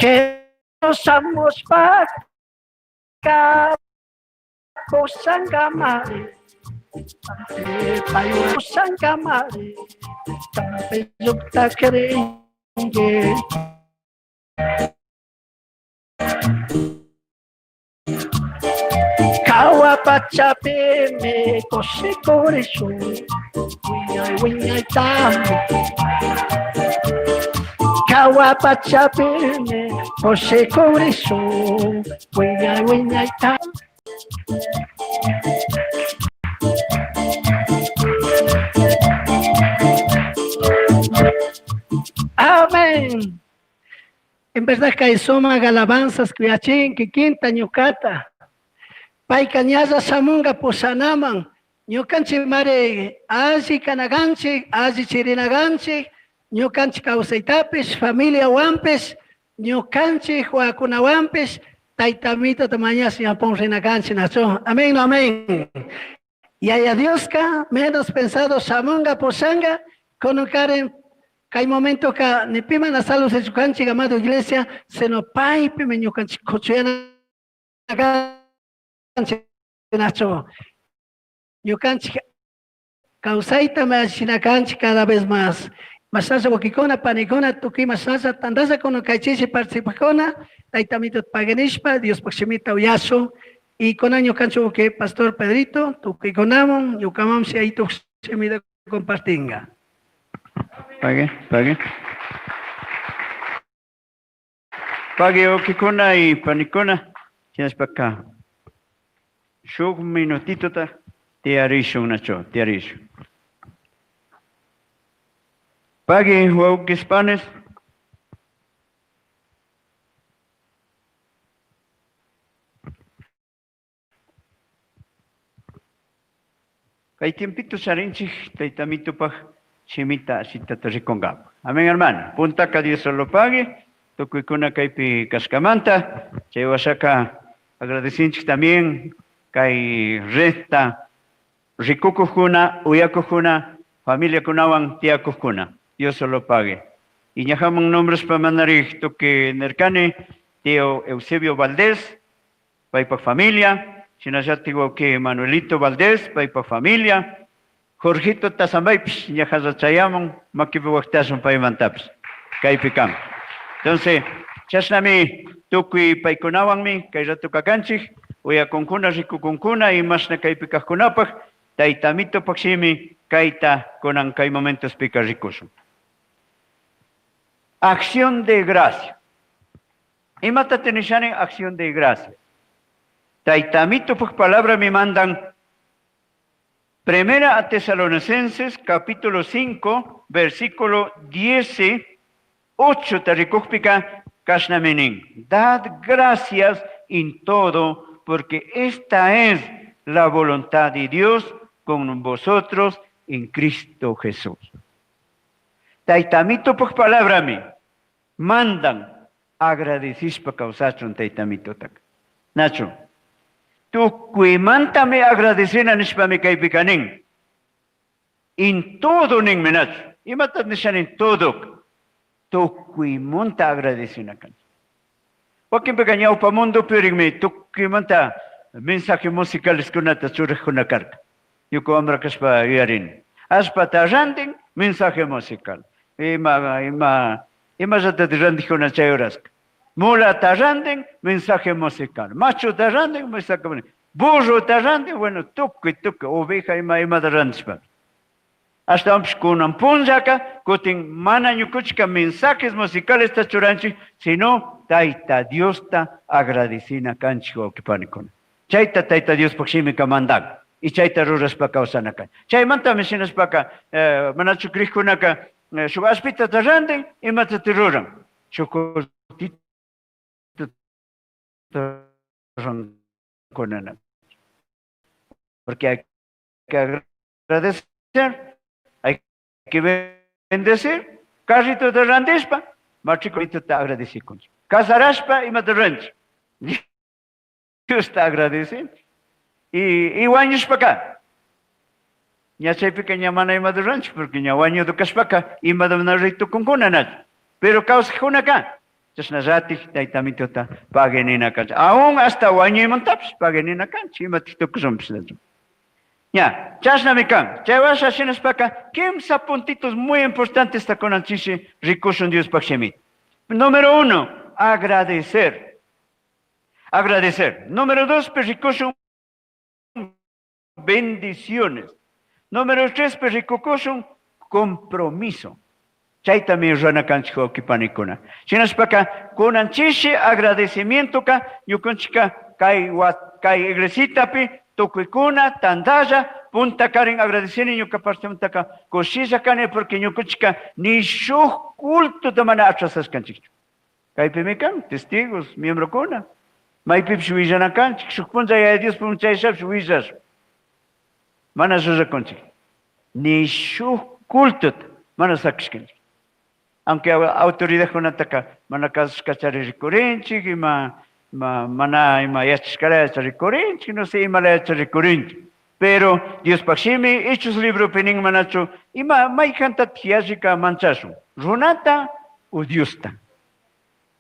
Jesús paca kusangamari kusangamari yukta creyente. Kawapachapi kushikurishu wiñay wiñaytami. Kawapachapi kushikurishu wiñay wiñaytami. Amén. En verdad que suma alabanzas kuyachin kikinta ñucata. Payka ñalla shamunga pushanaman. Ñukanchik mari alli kanaganchik, alli chirinaganchik, ñukanchik kawsaytapish, familiawanpish, ñukanchik wawakunawanpish, tayta amito mañash ñapon rinakanchik nachu. Amén, no amén. Yaya Dioska menos pensado shamunga pushanga, kunukaren kay momento ka ni pi mana salud kanchik amado iglesia, sino paypimi ñukanchik kuchuyana nachu. Ñukanchik kawsayta mashinakanchik cada vez más. Mashnalla wawkikuna, panikuna, tukuy mashnalla tantalla kuna kaychishi participajkuna, tayta amito paganishpa, Diospaj shimita uyashun. Y kunan ñukanchik wawki Pastor Pedrito, tukuykunamun, ñukamanshi aytuk shimita compartinga. Pague, pague. Pague wawkikuna y panikuna, shinashpaka shuk minutitota tiyarishun nacho, tiyarishun. Pague wawkis panes. Kay tiempito charinchik tayta amitopaj shimita ashitata rikunkapa. Amén, hermano. Puntaka Dios lo pague. Tukuykuna kaypi kashkamanta. Chay washaka agradecinchik también kay redta rikukujkuna, uyakujkuna, familiakunawan tiyakujkuna. Dios lo pague. Y ñajaman nombres pa mandarik tuki nerkani, tío Eusebio Valdés, paypa familia, shinallati wawki Manuelito Valdés, paypa familia, Jorgito Tazambaypish, ñajaza chayamun, makipi waqtashun paymantapis, kaypi kan. Entonces, chashnami tukuy paykunawanmi kay rato kakanchik, uyakunkuna, rikukunkuna, imashna kaypi kajkunapaj, tayta amitopaj shimi kayta kunan kay momentospika rikushun. Acción de gracia. Imata tenishani acción de gracia. Tayta amitopaj palabra me mandan Primera a Tesalonicenses, capítulo 5, versículo 18, tarikukpika, kashnaminin. Dad gracias en todo, porque esta es la voluntad de Dios con vosotros en Cristo Jesús. Tayta amitopaj palabra mi mandan agradecispa kawsachun tayta amitotaka. Nacho. Tucuimantami agradecina nishpami caipica nin. En todo ninmi nachu. Imata nisha nin todo? Tucuimanta agradecina canchik. Wakinpica ñawpa mundopi rinmi tucuimanta mensaje musicaleskunata churajkuna karka. Ñuka wambra kashpa yuyarini. Allpata rantin mensaje musical. Ima, ima, imallatatik rantijkuna chay horaska. Mulata rantin mensaje musical. Machuta rantin mensaje musical. Burrota rantin, bueno, tukuy, tukuy, oveja ima, imata rantishpa. Ashtawanpish kunan punllaka kutin mana ñukuchika mensajes musicalesta churanchik, sino Tayta Diosta agradecina kanchik, wawqi panikuna. Chayta Tayta Diospaj shimika mandan y chayta rurashpa kawsana kanchik. Chaymantami shinashpaka, manachu crijkunaka shuk allpitata rantin, imatata ruran? Shuk cortita rurankuna. Porque hay que agradecer, hay que bendecir. Carrito de randishpa, matriculito te agradecimos. Casarashpa, imata ruranchik. Dios te agradece. Y wañushpaka, ña chaypika ña mana imata ruranchik, porque ña wañudu kashpaka, imata mana ruray tukunkuna nachu. Pero kawsajkunaka, chashnallatik Tayta Amituta pagui nina kanchik. Aún hasta wañuymantapish pagui nina kanchik, imatik tukushunpish nachu. Ña, chashnami kan. Chay washa shinashpaka, kimsa puntitos muy importantes ta kunanchishi rikushun Diospaj shimita. Número 1, agradecer. Agradecer. Número 2, rikushun bendiciones. Número 3, rikushun compromiso. Chaytami rurana kanchik wawqi panikuna. Shinashpaka kunanchishi agradecimientoka ñukanchika kay kay iglesitapi tukuykuna tantalla punta karin agradecini ñuka partimantaka kushilla kani porque ñukanchika ni shuk cultota mana atrasashkanchikchu. Kaypimi kan testigos, miembrokuna. Maypipish willana kanchik, shuk punlla Yaya Dios punchayllapish willash. Mana llullakunchik. Ni shuk cultota mana sakishkanchik. Aunque autoridadkunataka mana kasushkachari rikurinchik, ima, ima, mana ima yachashkaraya rikurinchik, no sé, ima laya rikurinchik. Pero Diospaj shimi, Hechos libropi nin manachu, ima mayjantatik yallika manchashun, runata o Diosta.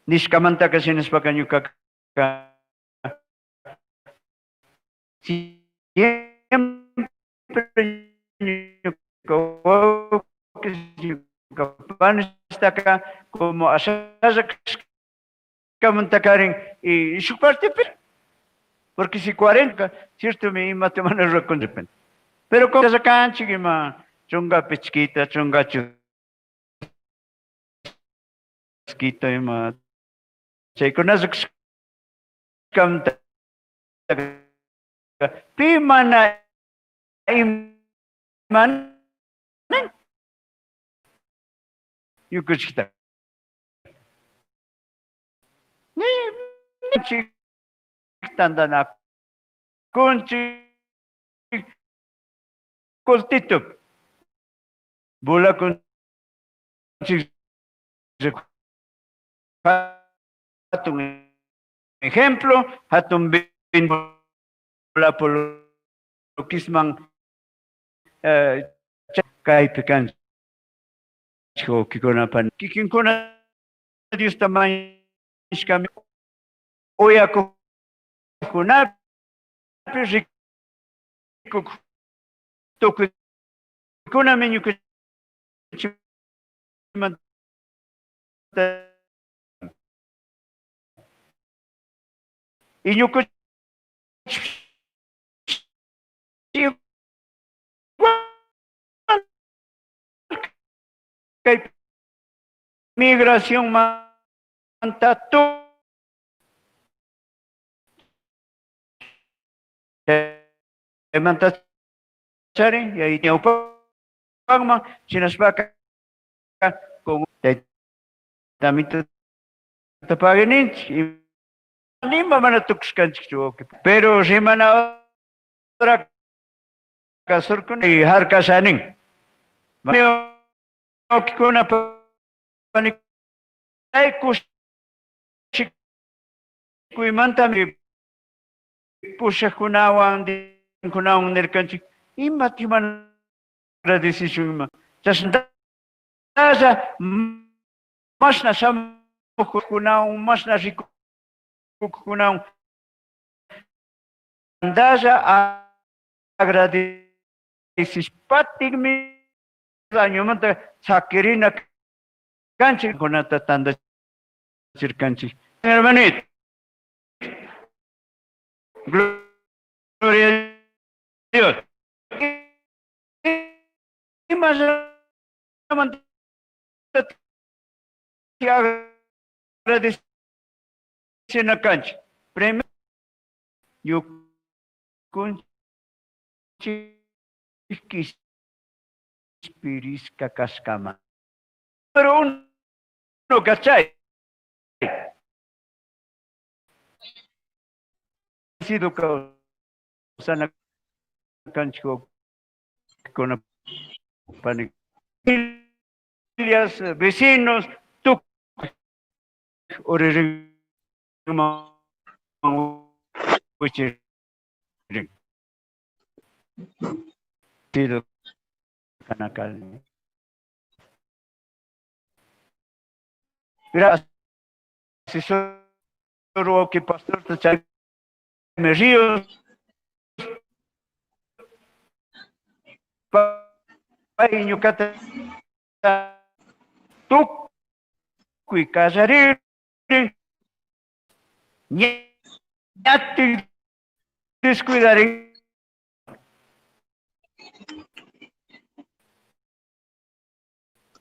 Nishkamantaka shinashpaka ñukaka siempre ñuka wawqi, ñuka panistaka como ashalla kashkamantakarin y shuk partepi, porque si 40, cierto, mi imata mana rurakun de repente. Pero como kanchik ima chunga pichquita, chunga chusquita ima chaykunaqa kashkamanta pi mana ima ñukanchikta. Ni chik tantanakunchik cultito bulakunchik hatun ejemplo hatun bulapolokisman, kaypi kanchik wawqikuna kikinkuna Diosta mañashkami uyakuqkunapi rikuk tukuykunami ñukanchikmanta y ñukanchik kay migración manta tu manta charin y ahí ñawpaqman shinashpaka con tamita pagueninchik nima mana tukushkanchikchu wawqi pero rimana hora kasurkun y harkashanin wawqikuna pani kushikuymantami Pushajcunahuan, cunahuan nircanchic, imata mana agradecishun ima. Chashnalla mashna shamujcunahuan, mashna ricuccunahuan, tandalla agradecishpatikmi añomanta saquirina canchik kunata tandachirkanchik. Hermanito, gloria a Dios. Imallamanta agradecina kanchik. Primero, ñukunchik quishpirishka kashkaman. Número uno, ¿cachai? Sido kawsana kanchik wawkikuna pani familias, vecinos, tukuy uririnman wichirin. Sido kana kani. Gracias, wawki pastorta chaymi Ríos. Pay ñukata tukuy kallarin ñatin descuidarin.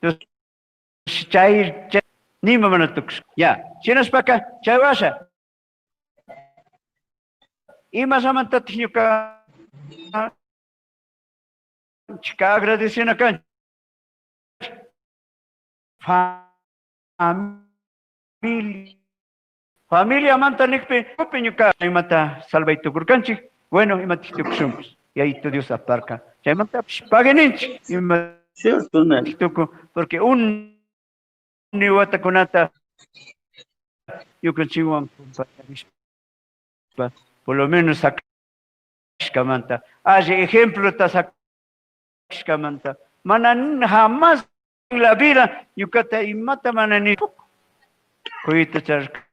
Entonces, chay, chay nima mana tukush. Ya, shinashpaka chay washa. Imallamantatik ñuka chika agradecina kanchik. Familia. Familiamanta nikpi ñuka imata salvay tukurkanchik. Bueno, imatik tukushunpish. Yayito Dios aparka. Chaymantapish pagueninchik. Cierto, ¿no? Tuku, porque un watakunata ñukanchikwan compartirishpa, por lo menos sakishkamanta, alli ejemplota sakishkamanta, mana jamás en la vida ñukata imata mana ni kuyta charka.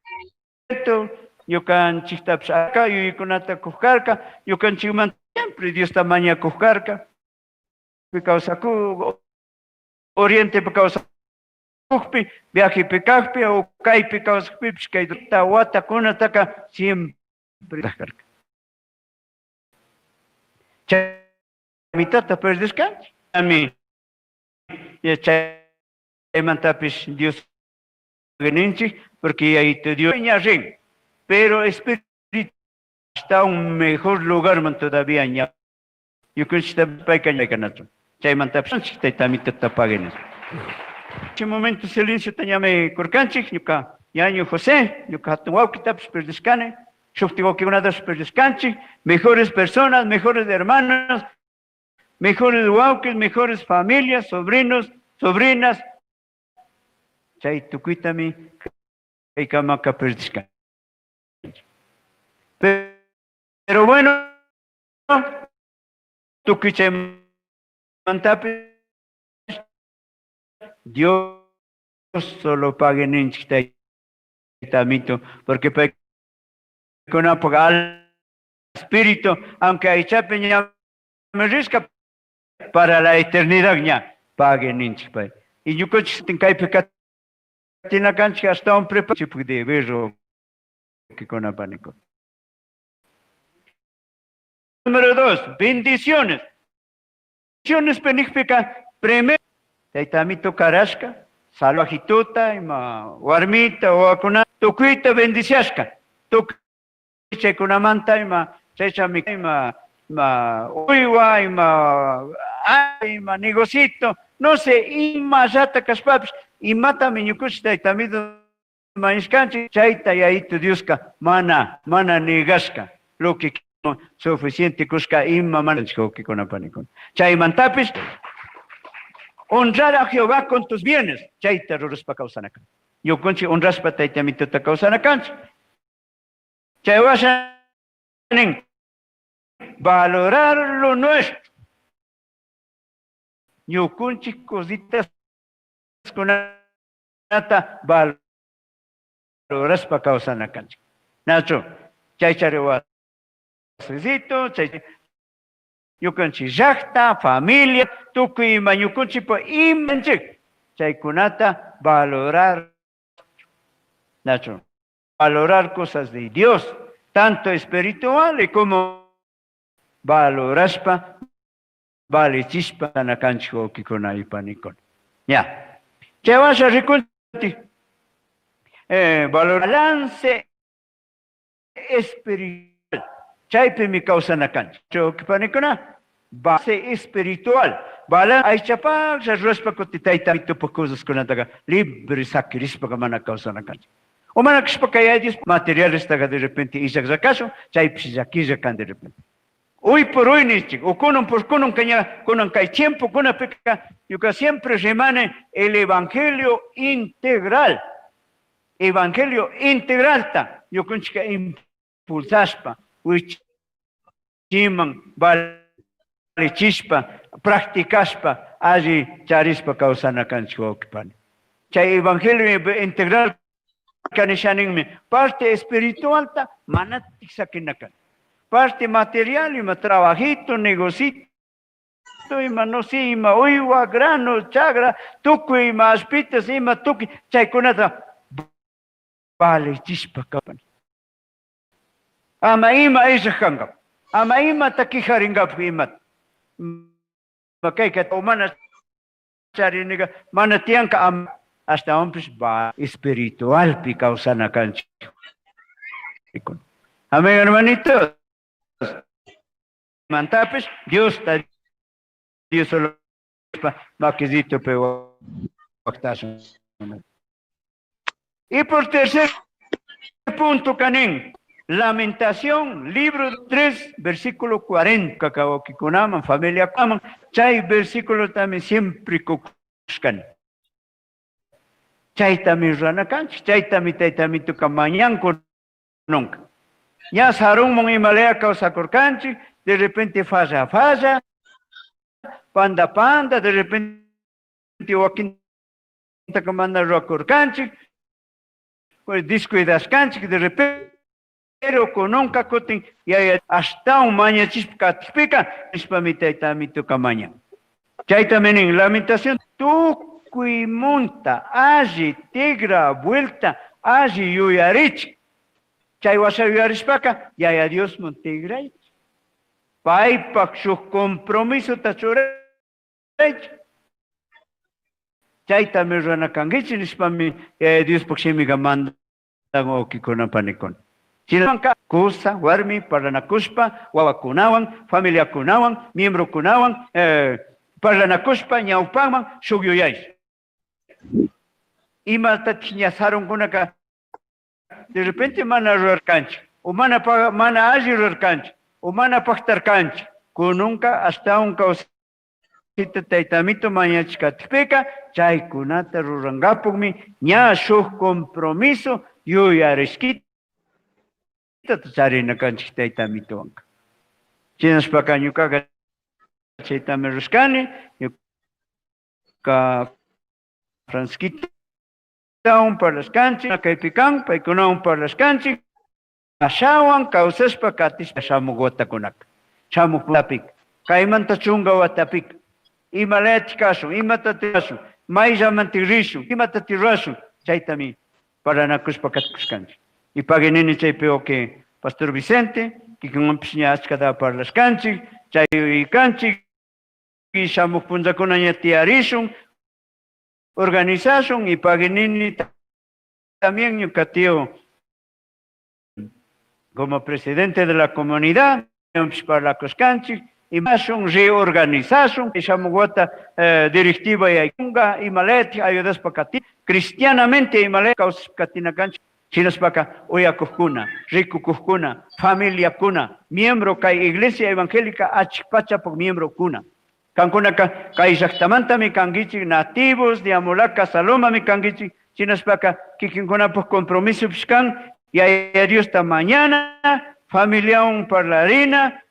Ñukanchiktapish acá yuyaykunata kujkarka, ñukanchikmanta siempre Diosta mañakujkarka. Kawsaku Orientepi kawsakukpi, viajepi kajpi o kaypi kawsakpipish kay watakunataka siempre karka. Chaymitata perdishkanchik. Ami chaymantapish Dios ninchik, porque Yayito Dios ña rin, pero espíritu está un mejor lugar man todavía ña. Ñukanchikta payka ñaykanachu. Chaymantapish tayta paguen. Chay momento silencio tañame kurkanchik, ñuka ñaño José, ñuka hatun wawkitapish perdishkani, shukti wawkikunatapish perdishkanchik, mejores personas, mejores hermanos, mejores wawkis, mejores familias, sobrinos, sobrinas. Chay tukuytami kaykamaka perdishkanchik. Pero bueno, tukuy chaymantapish Dios solo pague ninchik tayta amito, porque paykunapaq al espíritu, aunque aychapi ña rishka para la eternidad ña pague ninchik pay. Y ñukanchik kaypi katina kanchik ashtawan preparachipak deber wawkikuna panikuna. Número 2, bendiciones. Bendiciones penijpika, primero, tayta amito karashka, salvajituta, ima warmita, wawakuna, tukuyta bendiciashka. Tukuy chaykunamanta ima, chaychami, ima, ima uywa, ima, ima negocito, no sé, ima llata kashpapish, imatami ñukuchik tayta amito mañashkanchik, chayta Yayito Dioska mana, mana negashka, lo que suficiente kushka ima mana wawkikuna panikuna. Chaymantapish honrar a Jehová con tus bienes, chayta rurashpa kawsana kan. Ñukanchik honrashpa tayta amituta kawsana kanchik. Chay washa nin valorar lo nuestro. Ñukunchik cositaskunata valorashpa kawsana kanchik. Nachu chay chari wasisito, chay ñukanchik llakta, familia, tukuy ima ñukunchikpa imanchik chaykunata valorar. Nachu valorar cosas de Dios, tanto espiritual como valorashpa, valichishpa kanchik wawkikuna y panikuna. Ya. Chay washa rikunchik balance espiritual. Chaypimi kawsana kanchik. Wawki panikuna, base espiritual. Balance aychapaqlla rurashpa kuti tayta mitupa cosaskunataqa libre sakirishpaqa mana kawsana kanchik. O mana kashpaka Yaya Dios materialestaqa de repente illaqlla kashun, chaypish llaquilla kan de repente. Hoy por hoy nichik, o kunan por kunan kaña, kunan kay tiempo kunapika, ñuka siempre rimani el evangelio integral. Evangelio integralta ñukanchika impulsashpa, wichiman valichishpa, practicashpa, alli charishpa kawsana kanchik wawqi pani. Chay evangelio integral kanishaninmi parte espiritualta mana saquina kan. Parte material ima trabajito, negocito, ima no sé, ima uywa, grano, chagra, tukuy ima aspitas, ima tukuy, chaykunata valichishpa kapani. Ama ima illaj kankap, ama imata quejarinkapak imata. Kayka mana chariniga, mana tiyanka ama ashtawanpish va espiritualpi kawsana kanchik. Amén, hermanitos. Mantapish Diosta, Dios solo makizito pe waqtasun. Y por tercer punto, Canin, Lamentación, libro 3, versículo 40, kawakikunaman, familia kaman, chay versículo también siempre kukuskan. Chaytami rurana kanchik, chaytami taytami tuka mañanku nunca. Ya sarunman imalaya kawsakurkanchik, de repente falla, falla, panda, panda, de repente wakinta mana rurakurkanchik, pues descuidaskanchik, de repente, pero kununka kutin, yaya ashtawan mañachispa katikpika, nishpami taytami tuka mañan. Chaytami nin, lamentación, tukuymunta, alli, tigra, vuelta, alli yuyarichik. Chay washa yuyarishpaka, yaya Diosman tigraychik. Paypak shuk compromisota churaychik. Chaytami rurana kankichik nishpami yaya Diospak shimiga mandan wawkikuna panikuna. Shinaka kusa, warmi, parlanakushpa, wawakunawan, familiakunawan, miembrokunawan, parlanakushpa, ñawpaman, shuk yuyay. Imatatik ña sarunkunaka de repente mana rurarkanchik, o mana pa, mana alli rurarkanchik, o mana paktarkanchik. Kununka ashtawan kawsayta taytamito mañachikatikpika, chaykunata rurankapukmi ña shuk compromiso yuyarishkita charina kanchik taytamitowanka. Shinashpaka ñukaka chaytami rurashkani, ñuka Francisquitawan parlashkanchik, kaypi kan, paykunawan parlashkanchik, ashawan kawsashpa katishpa shamuk watakunaka, shamuk watapika, kaymanta chunka watapika, imalayachik kashun, imata tirashun, mayllaman tirishun, imata tirashun, chaytami parlanakushpa katikushkanchik. Y paginini chaypi wawqi Pastor Vicente, kikinwanpish ña achkata parlashkanchik, chay yuyaykanchik, y shamuk punllakuna ña tiyarishun, organizashun, y paginini también ñuka tío como presidente de la comunidad, parlakushkanchik, y mashun reorganizashun, y shamuk wata directiva yaykunga, imalayachik ayudashpa kati, cristianamente imalaya kawsashpa katina kanchik, shinashpaka uyakukuna, rikukukuna, familiakuna, miembro kay iglesia evangélica achikpachapuk miembrokuna. Kankunaka kay llaktamantami kankichik, nativos de Amolaca, Salomami kankichik, shinashpaka kikinkunapuk compromiso kan, yaya Diosta mañana, Familiawan parlarina,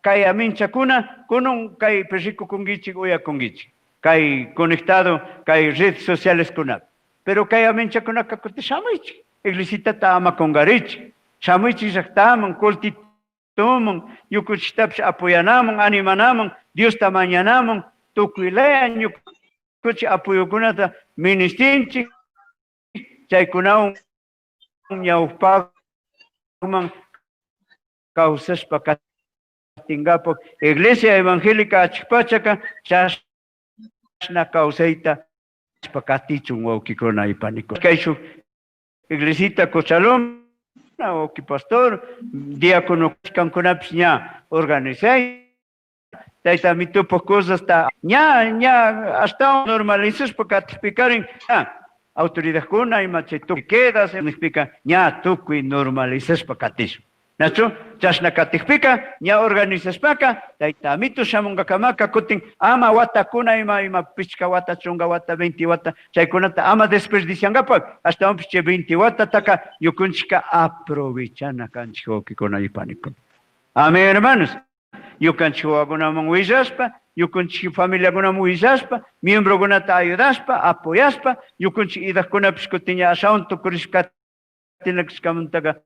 kay aminchakuna, kunun kay rikukunkichik uyakunkichik. Kay conectado, kay redes sociales kunapi. Pero kay aminchakunaka kutin shamuychik. Iglesitata ama qunqarichik. Shamuychik llaqtaman, cultituman, ñukunchiktapish apoyanaman, animanaman, Diosta mañanaman, tukuylaya ñukunchik apoyokunata ministinchik, chaykunawan ñawpaqman kawsashpa katinkapak. Iglesia Evangélica Achikpachaka chashna kawsayta katichun wawkikuna y panikuna. Kay shuk iglesita Cochaloma, wawki pastor, diácono kankunapish ña organizay, tayta amitupak cosasta ña, ña hasta normalizashpa katikpikarin, ña autoridadkuna ima chay tukuy quedas nijpika ña tukuy normalizashpa katishun. Nachu chashna katikpika ña organizashpaka tayta amito shamunkakamaka kutin ama watakuna ima ima pichka wata chunka wata 20 wata chaykunata ama desperdiciankapak ashtawanpish chay 20 watataka ñukunchika aprovechana kanchik wawkikuna y panikuna. Amén, hermanos. Ñukanchik wawakunaman willashpa, ñukanchik familiakunaman willashpa, miembrokunata ayudashpa, apoyashpa, ñukanchik idajkunapish kutin ña ashawan tukurishka katinakashkamantaka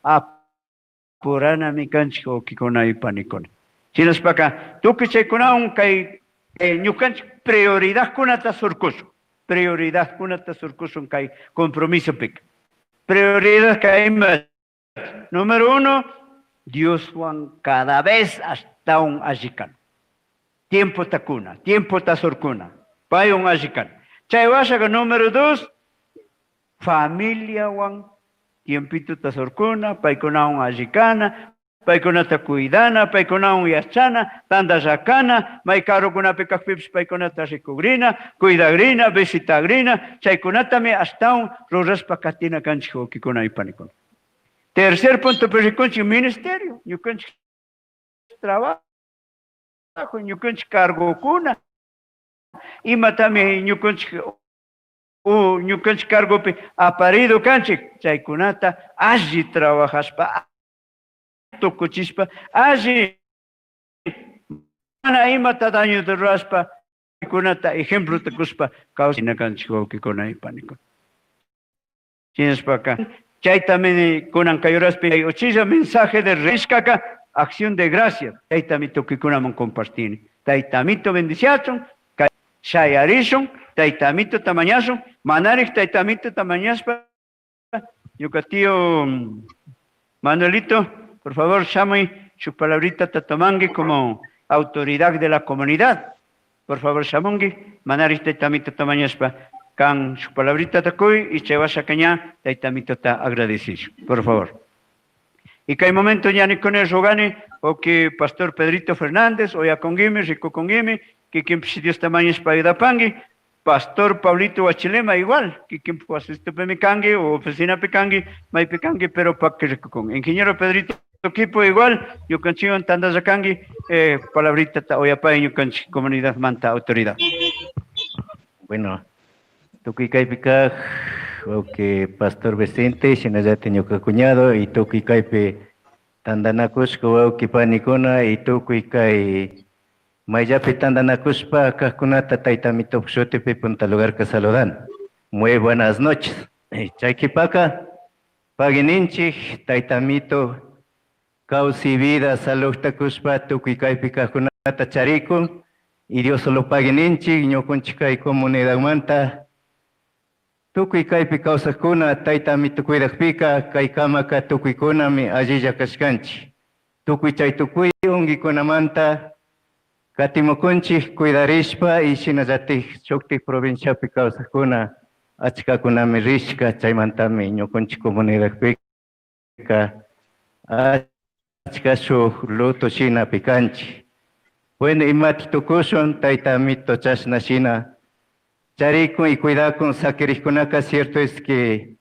apuranami kanchik wawkikuna y panikuna. Shinashpaka tukuy chaykunawan kay ñukanchik prioridadkunata surkushun, prioridadkunata surkushun kay compromisopika. Prioridad kay ima, número 1, Dioswan cada vez ashtawan alli kan. Tiempo takuna, tiempo tasurkuna, paywan alli kan. Chay washaka número 2, familiawan tiempito tasurkuna, paykunawan alli kana, paykunata cuidana, paykunawan yachana, tantallakana, may karukunapi kajpipish paykunata rikugrina, cuidagrina, visitagrina, chaykunatami ashtawan rurashpa katina kanchik wawkikuna y panikuna. Tercer punto, pues, rikunchik ministerio, ñukanchik trabajo, ñukanchik cargokuna, imatami ñukanchik u ñukanchik cargopi aparido kanchik, chaykunata alli trabajashpa, tukuchishpa, alli mana imata daño rurashpa, chaykunata ejemplo tukushpa kawsana kanchik wawkikuna y panikuna. Shinashpaka chaytami kunan kay horaspi hay uchilla mensaje de rishkaka, acción de gracia, chaytami tukuykunaman compartini. Taytamito bendiciachun, shayarishun, taytamito tamañashun, manarik taytamito tamañashpa, ñuka tío Manuelito, por favor, shamuy su palabrita tatamangi como autoridad de la comunidad. Por favor, shamungi, manarik taytamito tamañashpa, kan su palabrita takuy y chevasha caña, taytamito ta agradecido. Por favor. Y que hay momento ya ni con el rogani, o que Pastor Pedrito Fernández, o ya con Guime, rico con Guime, que quien Dios tamaño es pa' pangui, Pastor Pablito Huachilema igual, que quien asiste pemicangue o oficina picangui, may picangui, pero pa' que rico con. Ingeniero Pedrito equipo igual, yo consigo en tanda zacangui, palabrita ta oyapa yo con comunidad manta autoridad. Bueno, tukuy kaypi kaj, wawqi Pastor Vicente, shinallata ñuka cuñado, y tukuy kaypi tandanakushka wawqi panikuna, y tukuy kay mayllapi tandanakushpa kajkunata taytamito shutipi punta lugarka saludan. Muy buenas noches. Chaykipaka, pagininchik, taytamito, kawsi vida, saludta kushpa, tukuy kaypi kajkunata charikun, y Dios solo pagininchik, ñukunchik kay comunidadmanta, tukuy kaypi kawsajkuna, taytamito cuidajpika, kay kamaka tukuykunami allilla kashkanchik. Tukuy chay tukuy unkikunamanta katimukunchik cuidarishpa y shinallatik shuktik provinciapi kawsajkuna achkakunami rishka, chaymantami ñukunchik comunidadpika achka shuk luto shinapi kanchik. Bueno, imati tukushun, taytamito chashna shina charikun y cuidakun saquirishkunaka, cierto es que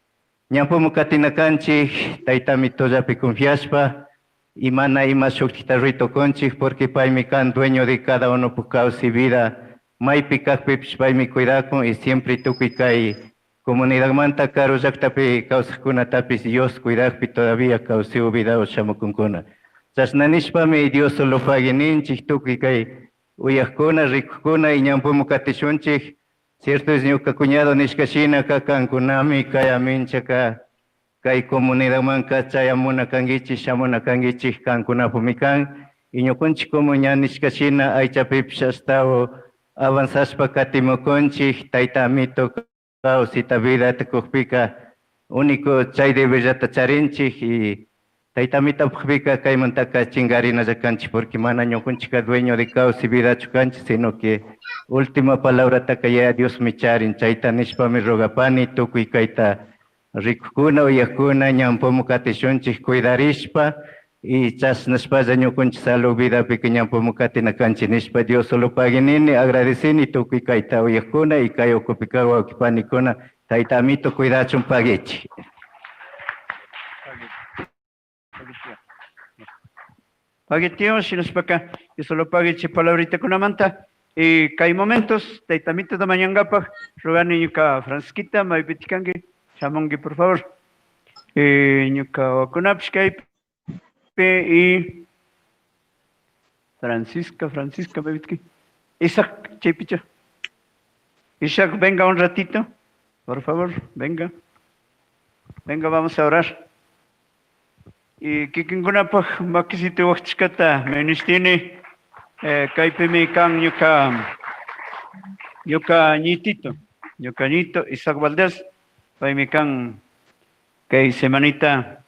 ñampumu katinakanchik, taytamitollapi confiashpa, y mana ima shuktita ruitukunchik, porque paymi kan dueño de cada uno pu kawsay vida, maypi kajpipish paymi cuidakun y siempre tukuy kay Comunidadmanta karu llaktapi kawsajkunatapish Dios cuidajpi todavía kawsay vidawan shamukunkuna. Chashna nishpami Dios solo pagui ninchik tukuy kay uyajkuna, rikujkuna y ñanpumu katishunchik. Cierto es ñuka cuñado nishka shinaka kankunami kay aminchaka kay comunidadmanka chayamuna kanguichik, shamuna kanguichik, kankunapumi kan. Y ñukunchik como ña nishka shina aychapipish ashtawan avanzashpa katimukunchik, tayta amito kawsayta vidata kukpika único chay deberllata charinchik y tayta amitapukpika kaymantaka chingarinalla kanchik porque mana ñukunchikka dueño de kawsay vidachu kanchik, sino que última palabrataka Yaya Diosmi charin. Chayta nishpami rogapani tukuy kayta rikukuna, uyakuna, ñanpumu katishunchik cuidarishpa y chashnashpalla ñukunchik salud vidapika ñanpumu katina kanchik nishpa Dios solo pagui nini, agradecini tukuy kayta uyakuna y kay ukupika wawqi panikuna tayta amito cuidachun paguichik. Pagui tío, shinashpaka Dios solo paguichik palabritakunamanta. Y kay momentos tayta amito da mañangapak rogani ñuka Francisquita maypiti kanki shamunki por favor. Ñuka wawakunapish kaypi y Francisca, Francisca maypiti Isaac chaypicha. Isaac, venga un ratito, por favor, venga. Venga, vamos a orar. Y kikinkunapak makisito waqchishkata ministini, kaypimi kan ñuka, ñuka ñitito, ñuka ñito Isaac Valdés, paymi kan kay semanita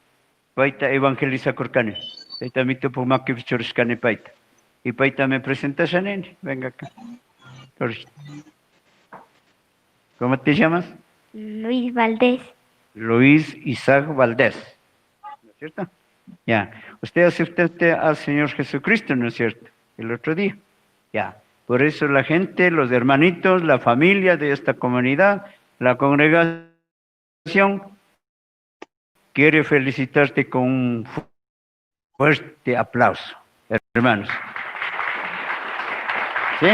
payta evangelizakurkani, tayta amitopak makipi churashkani payta. Y payta me presentasha nini, venga acá. ¿Cómo te llamas? Luis Valdés. Luis Isaac Valdés, ¿no es cierto? Ya, usted aceptaste al Señor Jesucristo, ¿no es cierto? El otro día, ya. Por eso la gente, los hermanitos, la familia de esta comunidad, la congregación, quiere felicitarte con un fuerte aplauso, hermanos. ¿Sí?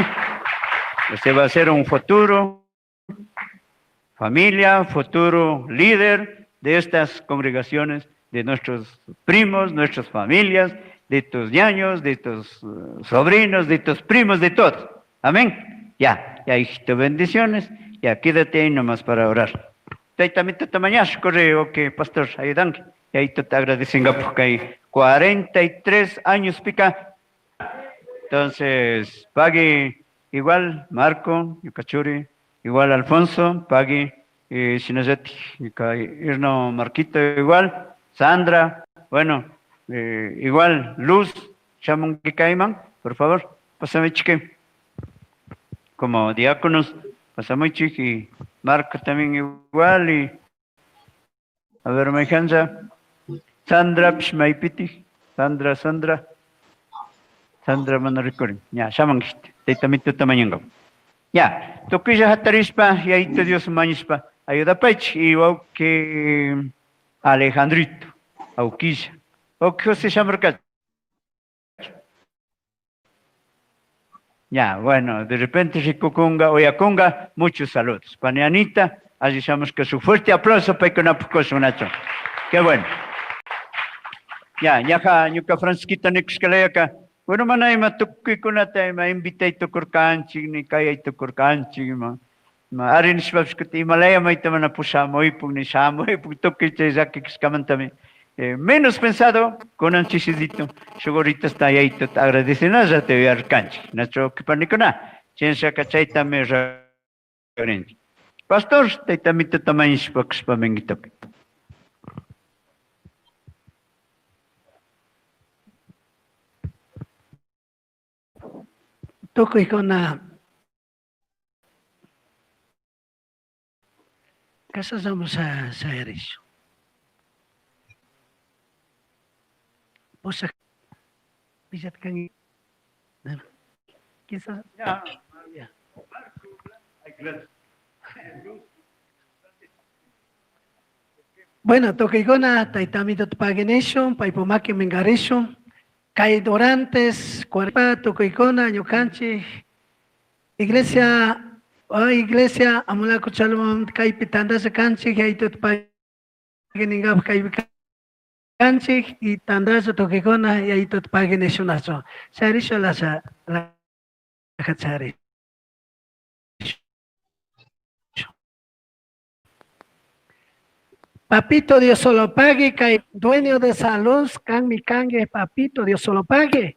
Usted va a ser un futuro familia, futuro líder de estas congregaciones, de nuestros primos, nuestras familias, de tus ñaños, de tus sobrinos, de tus primos, de todos. Amén. Ya, ya, hijito, bendiciones. Ya, quédate ahí nomás para orar. Tayta amito mañash, corre, ok, pastor, ayudan. Y ahí te agradecen, porque hay 43 años pica. Entonces, pague igual Marco, Yucachuri, igual Alfonso, pague Shinazeti, Irno Marquito igual, Sandra, bueno, igual Luz, Chamungi Caimán, por favor, pásame chique. Como diáconos, pásame chique, y Marco también igual, y a ver, Mejanza, Sandra, Pishmaipiti, Sandra, Sandra, Sandra Manaricori, ya, Chamungi, Teitamito Tamañango. Ya, toquilla hatarispa, y ahí te Dios mañispa, ayuda pech, y que Alejandrito, Auquilla, o que José Chamarcat. Ya, bueno, de repente Ricucunga, Oyaconga, muchos saludos. Paneanita, así sabemos que su fuerte aplauso para que no puso un hacho. Qué bueno. Ya, ya, ñuka Francisquita Nixcaleaca. Bueno, mana ima tukuy kunata ima invitay tukurkanchik, ni kayay tukurkanchik, ima. Ma ari nishpapish kutin Himalaya mayta mana pushamuypuk, ni shamuypuk, tukuy chay llakikishkamantami. Menos pensado, kunan chishisito, shuk horita está yayta agradecenalla te uyarkanchik. Nacho kipanikuna, chinshaka chaytami rarinchik. Pastor, taytamita tamañishpa kashpa mingitopi. Tukuykuna kasallamos a sayarish. Posa pillatkan. Quizás. Ya. Ya. Bueno, tukuykuna taytamito paguenishun, paipumaki mingarishun. Kay Dorantes, cuarpa, tukuykuna, ñukanchik, Iglesia Iglesia Amulaco Chalumamanta kaypi tandasha kanchik Yayituta pagui ningapaj kaypi kanchik y tandasha tukuykuna Yayituta pagui nishunachu. Charisha lasha chari. Papito Dios solo pague, kay dueño de salud, kanmi kangue, papito Dios solo pague.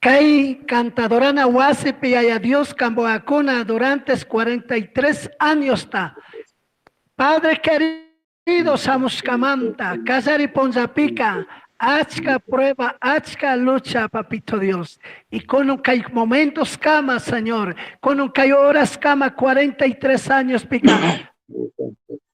Kay cantadorana wasipi yaya Dios kamboakuna durante 43 años ta. Padre querido shamushkamanta, kallari punllapika, achka prueba, achka lucha, papito Dios. Y con kay momentos kama, Señor, con kay horas kama, 43 años pika.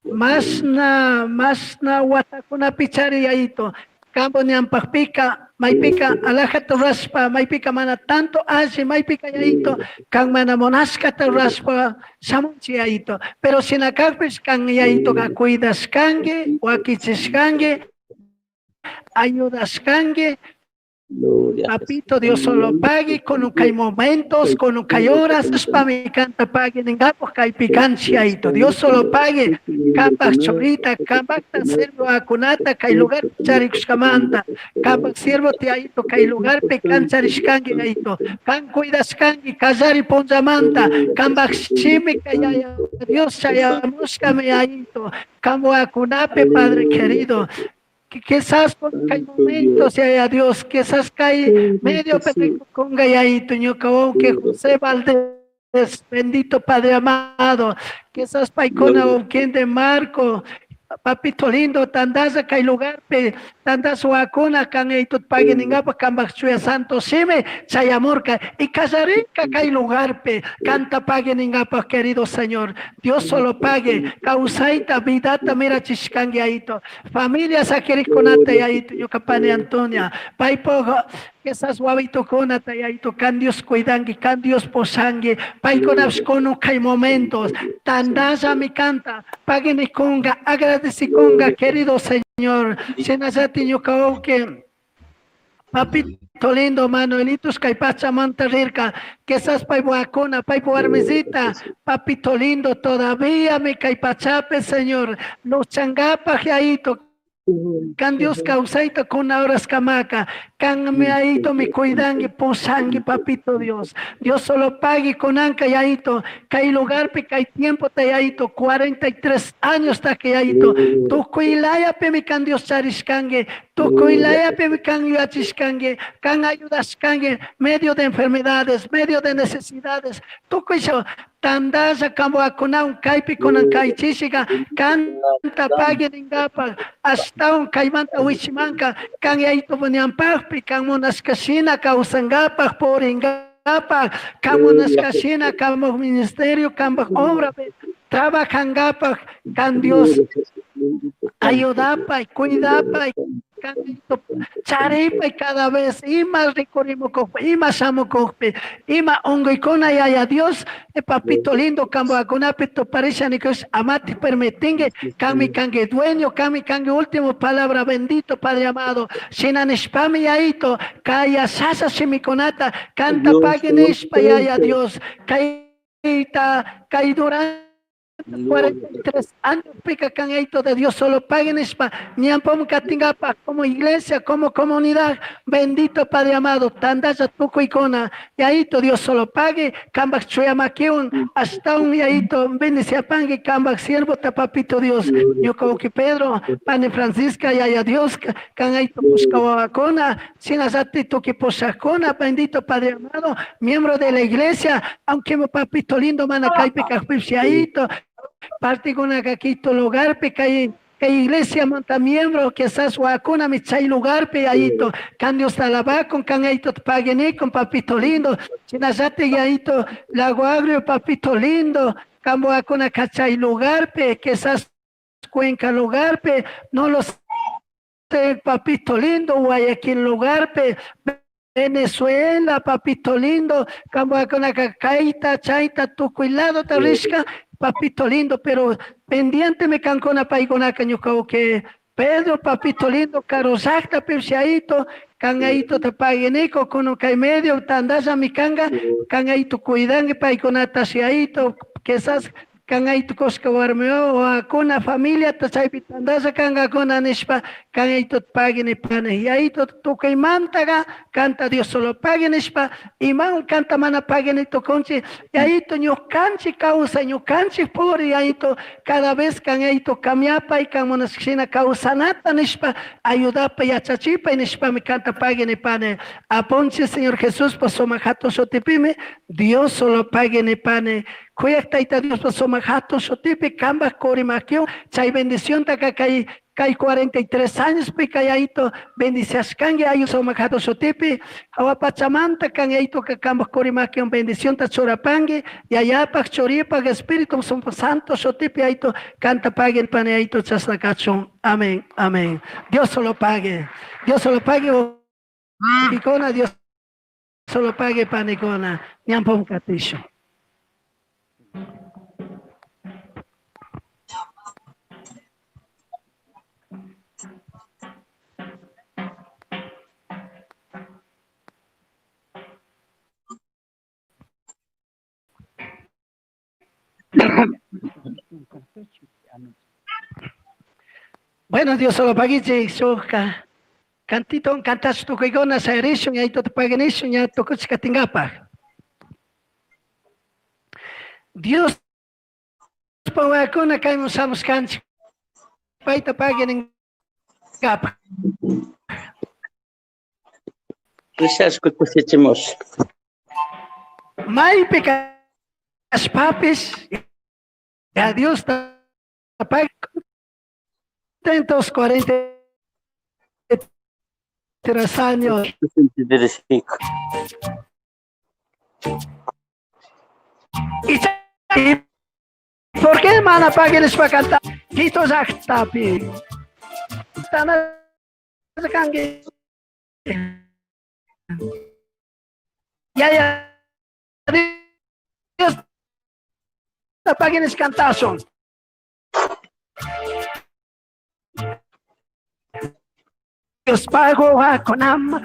Mashna, mashna watakunapi chari yayito. Campo ñampajpika, maypika alajata rurashpa, maypika mana tanto alli, maypika yayito, kan mana munashkata rurashpa shamunchi yayito. Pero shina kakpish kan yayitoka cuidashkanki, wakichishkanki, ayudashkanki. Papito Dios solo pague con kay momentos, con kay horas, mi canta pague ningapoj kaypi kanchi yayito. Dios solo pague, kampaj churita, kampajta siervo akunata, kay lugar charikushkamanta, kampaj siervo tiyayito, kay lugarpi kan charishkanki yayito, kan cuidashkanki, kallari punllamanta, kampaj shimi kay yaya Dios chayamushkami yayito, kamwakunapi Padre querido, quizás con kay momentos yaya Dios, quizás kay medio conga yayito ñuka wawqi José Valdés, bendito Padre amado, quizás paykuna wawqinte Marco, papito lindo, tandasha kay lugarpi, tandas wakuna kan yayitut paguiningapaj kambaj chuya santo shimi chayamurka y kallarinka kay lugarpi, kanta paguiningapaj querido Señor, Dios solo pague, kawsayta, vidata mirachishkanki yayito, familia sakirikunata yayito, ñuka pani Antonia, paypaj quizás wawitukunata yayito, kan Dios cuidanki, kan Dios pushanki, paykunapish kunan kay momentos, tandallami kanta, paguinikunga, agradecikunga, querido Señor, shinallatik ñuka wawqi, papito lindo Manuelitos kay pachamanta rirka, quizás pay wakuna, paypa warmisita, papito lindo, todavía mi kay pachapi, Señor, luchangapaj yayito, kan Dios kawsayta kuna horas kamaka, kan mi ayito mi cuidanki, pushanki, papito Dios. Dios solo pague kunanka yayito, kay lugarpi, kay tiempo ta yayito, 43 años ta que yayito, tukuy layapi mi kan Dios charishkanki, tukuy layapi mi kan yuyachishkanki, kan ayudashkanki, medio de enfermedades, medio de necesidades, tukuy tandalla kamwakunawan kaypi kunan kaychishika, kanta pagui ningapaj, ashtawan kaymanta wichimanka, kan yayito ñanpajpi, kan munashka shina kawsangapaj, puringapaj, kan munashka shina kanpaj ministerio, kanpaj obrapi trabajangapaj, kan Dios ayudapay, cuidapay, kan charipay cada vez, ima rikurimukujpi, ima shamukujpi, ima unkuykuna yaya Dios, papito lindo, kamwakunapi tuparisha nikush, amati permitinki, kanmi kanki dueño, kanmi kanki último palabra, bendito Padre amado, shina nishpami yayito, kaya sasa shimikunata, kanta pagui nishpa yaya Dios, kayta, kay durante 43 años pica kan yayito de Dios solo paguen nishpa, ñampom katingapaj como iglesia, como comunidad, bendito Padre amado, tandalla tukuykuna, yayito Dios solo pague, kambaj chuyamakiwan, hasta un yayito bendiciapangi, kambaj siervo papito Dios, ñuka wawqi Pedro, pani Francisca, yaya Dios, kan yayito pushka wawakuna, shinallati tukuy pushakuna, bendito Padre amado, miembro de la iglesia, aunque mi papito lindo mana kaypi kajpipish yayito, partikunaka Quito lugarpi kay kay iglesia manta miembro quizás wakuna mi chay lugarpi yayito, kan Dios alabakun, kan yayito paguinikun, papito lindo, shinallati yayito Lago Agrio, papito lindo, kan wakuna kachay lugarpi, quizás Cuenca lugarpi, no lo sé, papito lindo, Guayaquil lugarpi, Venezuela, papito lindo, kan wakuna kayta, chayta, tukuy lado ta rishka, papito lindo, pero pendiente me kankuna paykunaka ñuka wawqi Pedro, papito lindo, karu llaktapish yayito, kan yayito ta paguiniko, kunan kay medio tandalla mi kanka, kan yayito cuidanki paykunata yayito, Quizás kan aytukushka warmi wawakuna familiata chaypi tandalla kankakuna nishpa kan aytuta pagui nipani. Yayito tukuymantaqa kanta Dios solo pagui nishpa imawan kanta mana pagui ni tukunchik. Yayito ñukanchik kawsay ñukanchik puri yayito cada vez kan yayito cambiapay kan munashkashina kawsanata nishpa ayudapay yachachipay nishpami kanta pagui nipani. Apunchik Señor Jesuspa sumak hatun shutipimi Dios solo pagui nipani. Kuyak Tayta Diospa sumak hatun shutipi kambaj qurimakiwan chay bendiciontaqa kay kay 43 añospi kay yayito bendiciashkanki ayu sumak hatun shutipi hawa pachamanta kan yayitoqa kambaj qurimakiwan bendicionta churapanki yayapaj churipaj Espíritu Santo shutipi yayito kanta pagui nipani yayito chashna kachun. Amén, amén. Dios solo pague. Dios solo pague. Wawqikuna Dios solo pague panikuna. Ñampun katishun. Bueno, Dios solo paguichik shukka cantito cantash tukuykuna shayarishun yayituta paguinishun ña tukuchik katingapaj. Dios wawakuna kayman shamushkanchik payta paguiningapaj. Rishashku kushichimush. Maypi kashpapish ya Diosta contentos 43 años. Y por qué mana paguinishpa canta? Quito llaktapi. Kanki. Yaya Dios paguinish cantashun. Dios pago wakunam,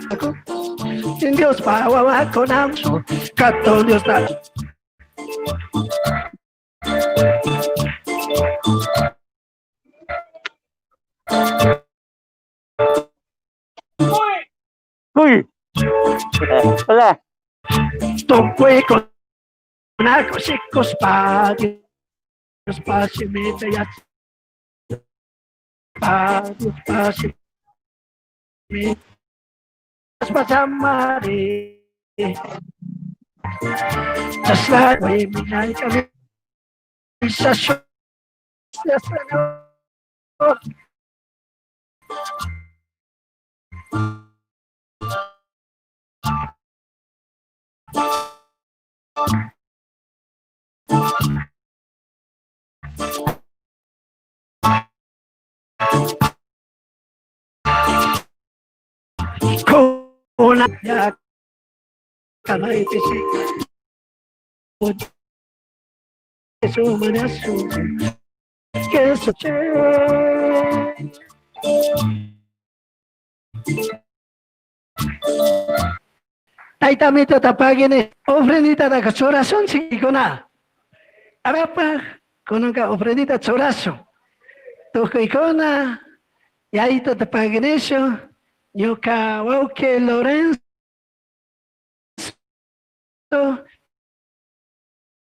Dios pago wakunam, kato Dios da. Uy. Hola. Tukuy kushikushpa Diospa shimita yachashpa Diospa shimita yachashpa chashna minayka Señor. Kuna ya kamaitishi Tayta mito tapagini ofrendita da churasun chikuna. Arapa kunanka ofrendita churasun. Tukuykuna yayito tapaginishu ñuka wawqi Lorenzo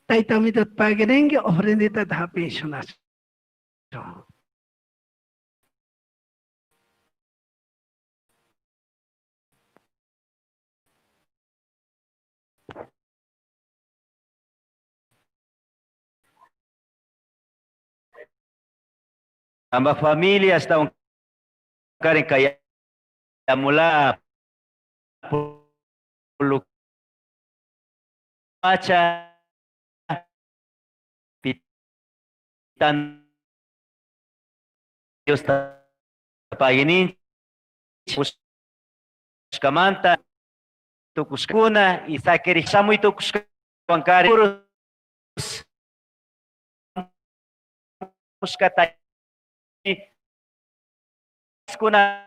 tayta mito tapagininki ofrendita hapishun. Amba familia hasta un karen kaya mula pacha pitan Dios paginin kamanta tukushkuna y sakeri shamuy tukushkawan kari mushkata kuna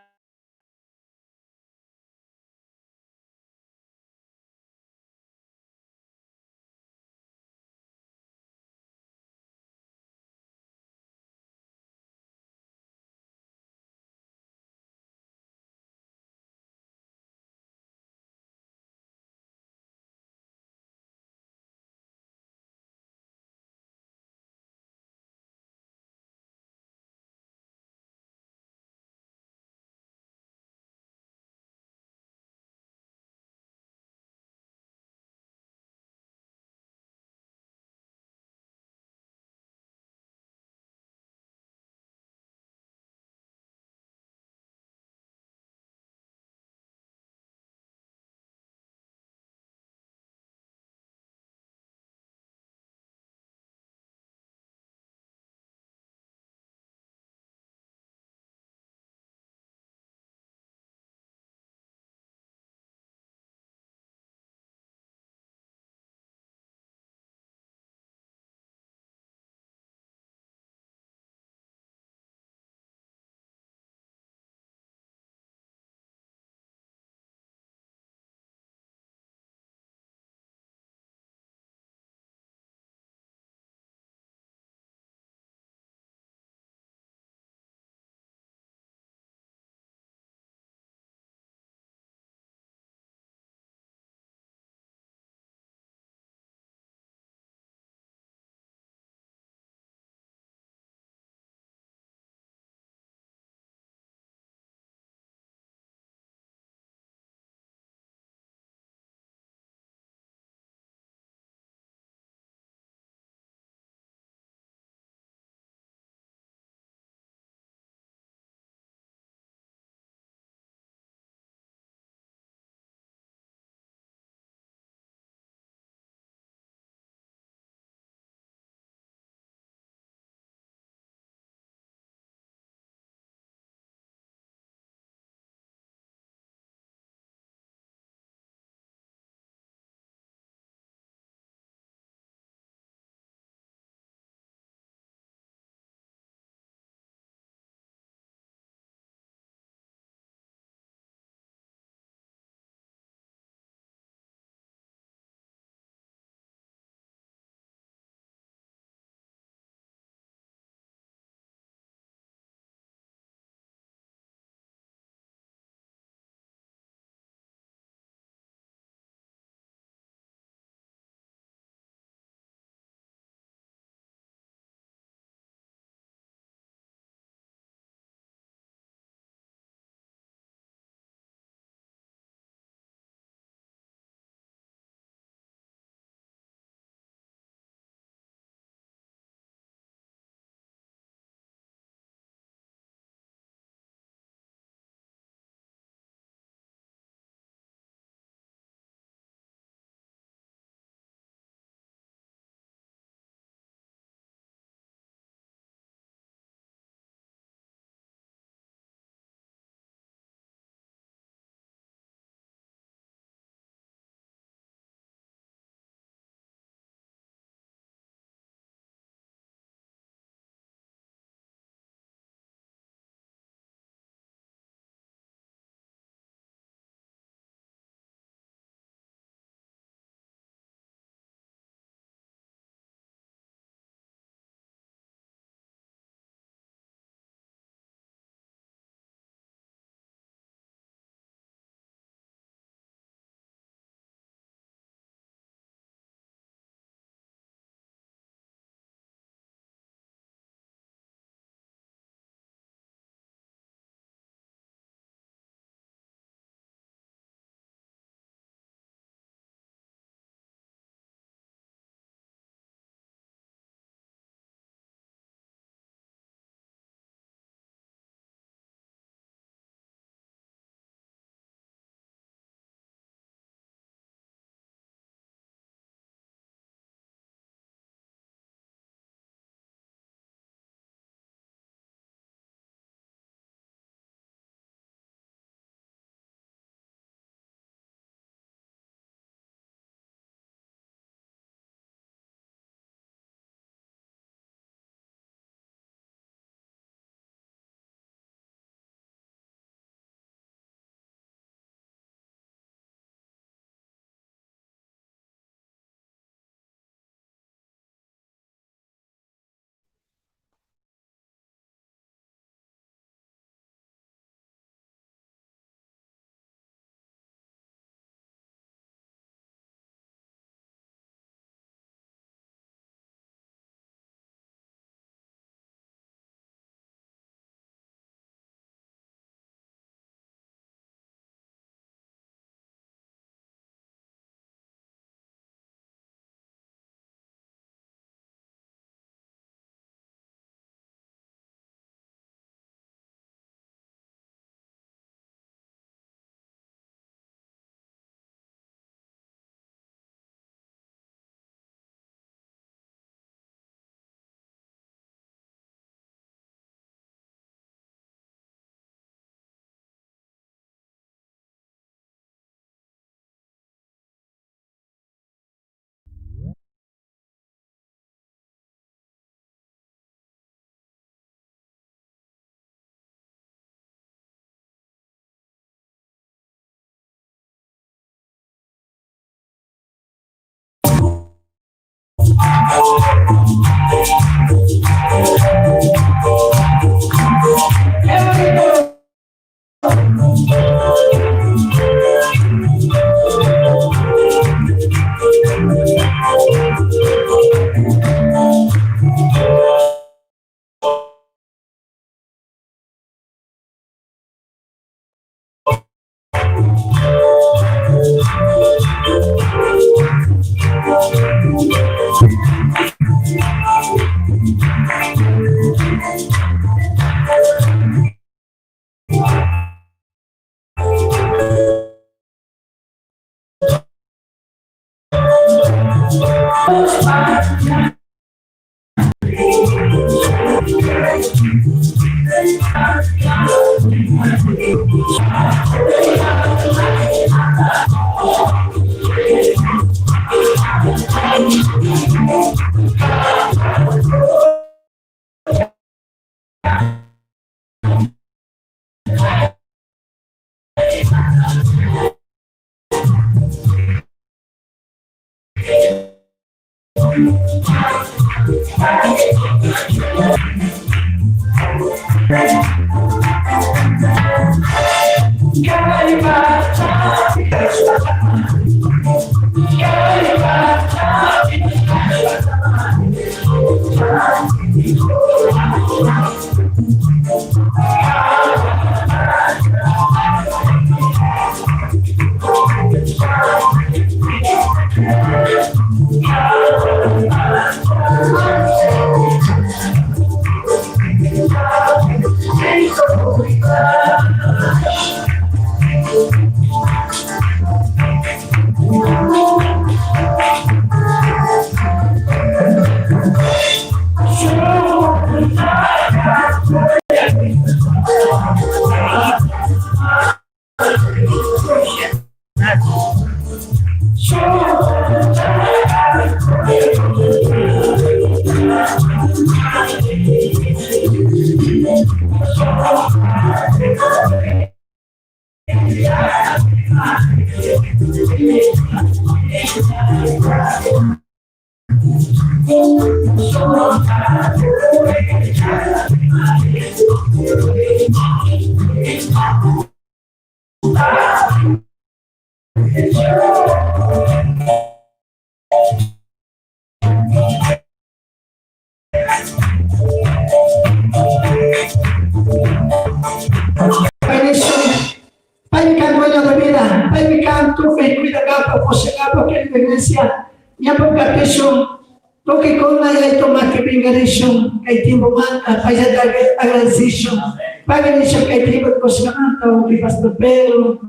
Pastor Pedro,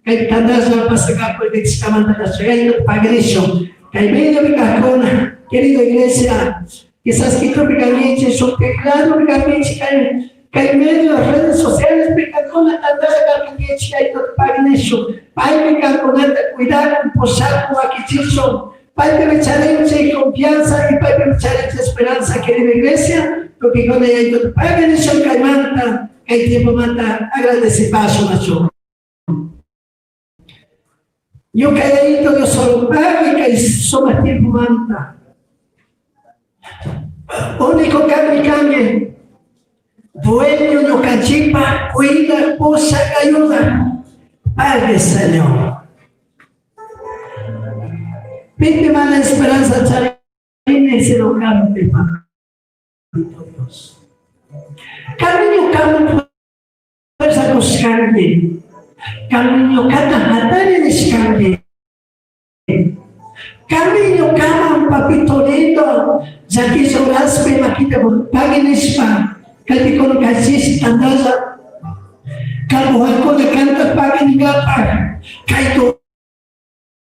kay tandalla pasakapo kay medio querida iglesia, quizás que tú kay medio redes sociales pikakuna tandalla karkankichi ay paganisho, paymi kankunata cuidar, posar wakichicho, paymi micharinchi confianza y paymi micharinchi esperanza, querida iglesia, porque con ella paganisho kaymanta, kay tiempo manta agradecipaso nacho. Yo calladito Dios solo pague kay soma tiempo manta. Único cambio cambie. Dueño no cachipa, cuida, posa, ayuda. Padre Señor. Pide mala esperanza, charine, se lo cambie, papito Dios. Camino, cambio, fuerza nos cambie. Camino, cata, hatari, descambie. Camino, cama, papito lindo. Ya que yo raspe, maquita, paguen ispa. Kati kono kachis tandaza. Kalmo de canta paguen gapa. Kaito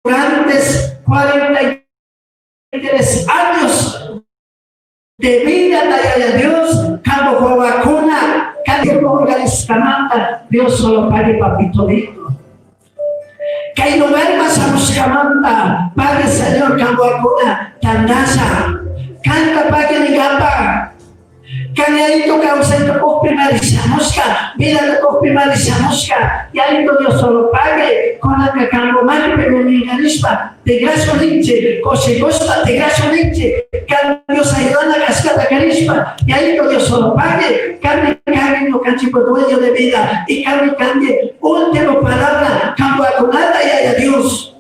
durante 43 años de vida de Dios, kalmo vacuna, kalmo organizamanta, Dios solo pague papito lindo. Kay lugar mas camanta, Padre Señor, kalmo vacuna, tandaza, canta paguen gapa. Kanyalito kausay ko primarizamuska, vida ko primarizamuska, yalito Dios solo pague, con la que cambo mani pero ni ganispa, te graso linche, cose costa, te graso linche, can Dios ayudana cascata carispa, yalito Dios solo pague, cambie cambie no canchipo dueño de vida, y cambie cambie, última palabra, cambo acunada y a Dios.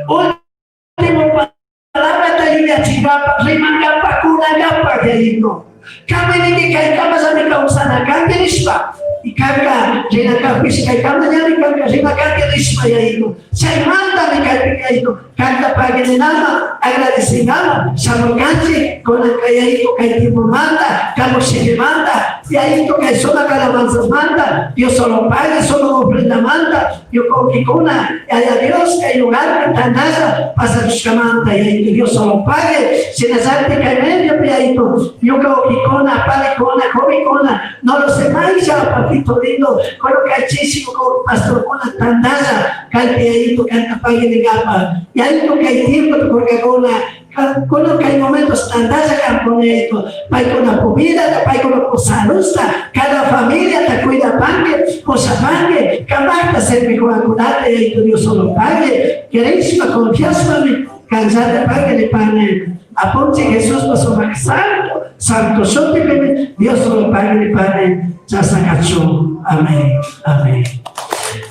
Última palabra tayuya chingapa, rimangapa, kunangapa, yalito. Kami ni kay kama sa mi kausana kami nispa. Ikanka rina kapis kay kama nyari kanka rina kami nispa ya ito. Chay manda mi kay ito. Canta paguininaman, agradecinaman shamurcanchik, kunan kay Yayito kay tiempomanta, cambaj shimimanta, Yayito kay sumac alabanzasmanta, Dios solo pague, solo ofrendamanta, ñuka uquicuna, Yaya Dios kay lugarpi tandalla pasachushcamanta, Yayito Dios solo pague, shinallatik kay mediopi Yayito, ñuka uquicuna, panicuna, jovencuna, no lo sé maisha, papito lindo, kunan kay chishi ñuka uqui pastorcuna tandalla, Kaypi Yayito kanta pagui ningapa, Yayito kay tiempo tukurkakuna, kunan kay momentos tandalla kankuna Yayito, paykuna vida, paykuna saludta, cada familiata cuidapanki, pushapanki, kambajta servijunkunata Yayito Dios solo pagui, querishpa, confiashpami kanllata pagui nipani. Apunchik Jesuspa sumak santo, santo shutipimi Dios solo pagui nipani, chashna kachun. Amén, amén.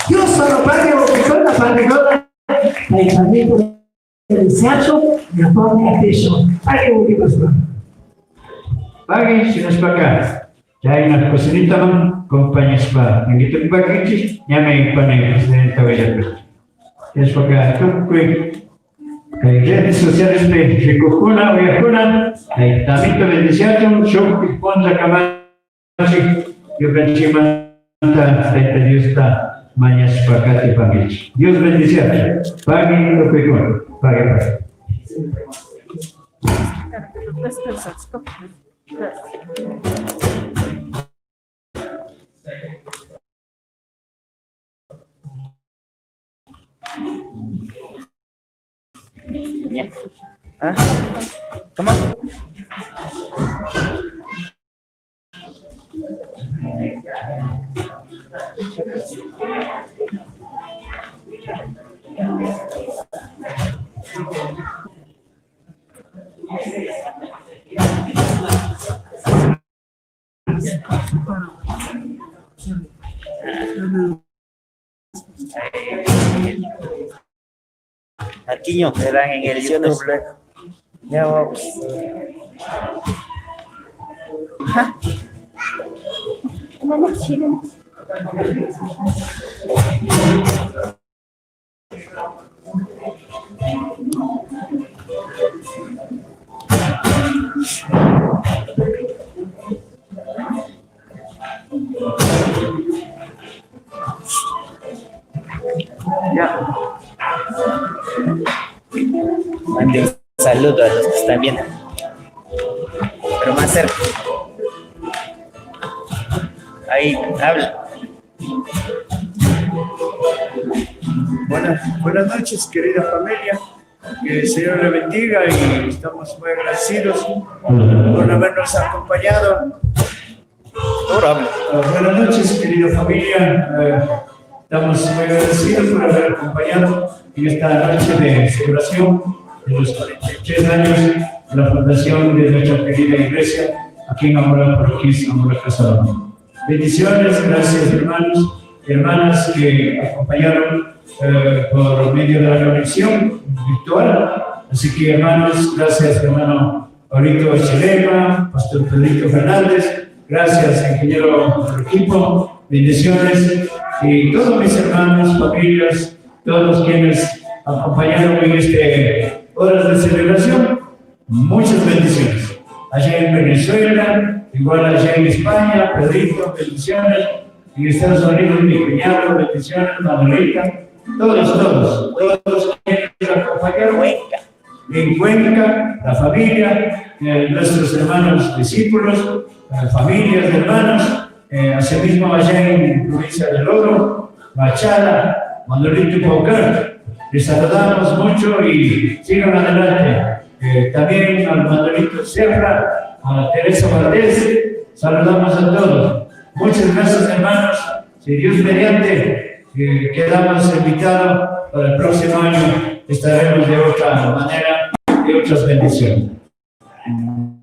Dios solo pague wawqikuna, panikuna, tayta amito bendiciachun, ñapon katishun. Pague wawqipaspa. Pagui shinashpaka, chayna cocinitaman compañashpa, inguitupakichik, ñami pani presidenta willapika. Shinashpaka tukuy kay redes sociales pi rikukuna, uyakuna, tayta amito bendiciachun, shuk punlla kamachik, ñukanchikmanta Tayta Diosta mañashpa katipankichik. Dios bendiciachun. Pagui tukuykuna. Pagui, pagui. ¿Ah? ¿Cómo? Marquiño, Serán en el YouTube. Ya vamos. Ya. Mande un saludo a los que están viendo. Pero más cerca. Ahí, habla. Buenas noches, querida familia. Que el Señor le bendiga y estamos muy agradecidos por habernos acompañado. Buenas noches, querida familia. Estamos muy agradecidos por haber acompañado en esta noche de celebración de los 43 años de la fundación de nuestra querida iglesia aquí en Amora Parroquia, Amora Casablanca. Bendiciones, gracias hermanos y hermanas que acompañaron por medio de la conexión virtual. Así que hermanos, gracias hermano Pablito Chilema, Pastor Pedrito Fernández, gracias ingeniero del equipo, bendiciones y todos mis hermanos, familias, todos quienes acompañaron en este horas de celebración, muchas bendiciones. Allá en Venezuela, igual allá en España, Pedrito, bendiciones. En Estados Unidos, mi cuñado, bendiciones, Manuelita, todos quienes acompañaron. En Cuenca, la familia, nuestros hermanos discípulos, familias de hermanos, asimismo allá en provincia del Oro, Machala, Manuelito Paucar. Les saludamos mucho y sigan adelante. También al Manuelito Sierra, a Teresa Valdés, saludamos a todos. Muchas gracias, hermanos. Si Dios mediante, quedamos invitados para el próximo año, estaremos de otra manera y otras bendiciones.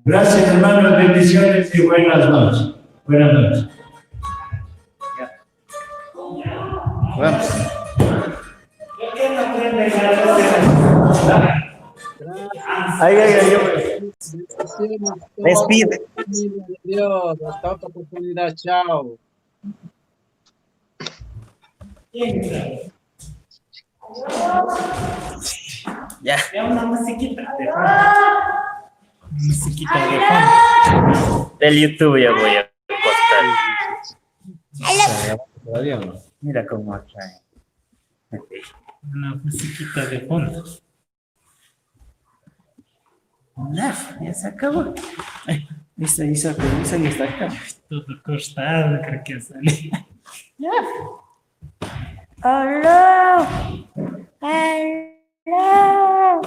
Gracias, hermanos, bendiciones y buenas noches. Buenas noches. Vamos. Ay, ay, ay, yo. Despide. Dios, hasta otra oportunidad. Chao. Ya. Ya una musiquita de fondo. Musiquita de fondo. Del YouTube ya voy a postar. Todavía no. Mira cómo trae. Una musiquita de fondo. Ya, ya se acabó. Ay, Isa, Isa, pero Isa ya está acá. Todo cortado, creo que sale. Ya. Hola. Hola. No.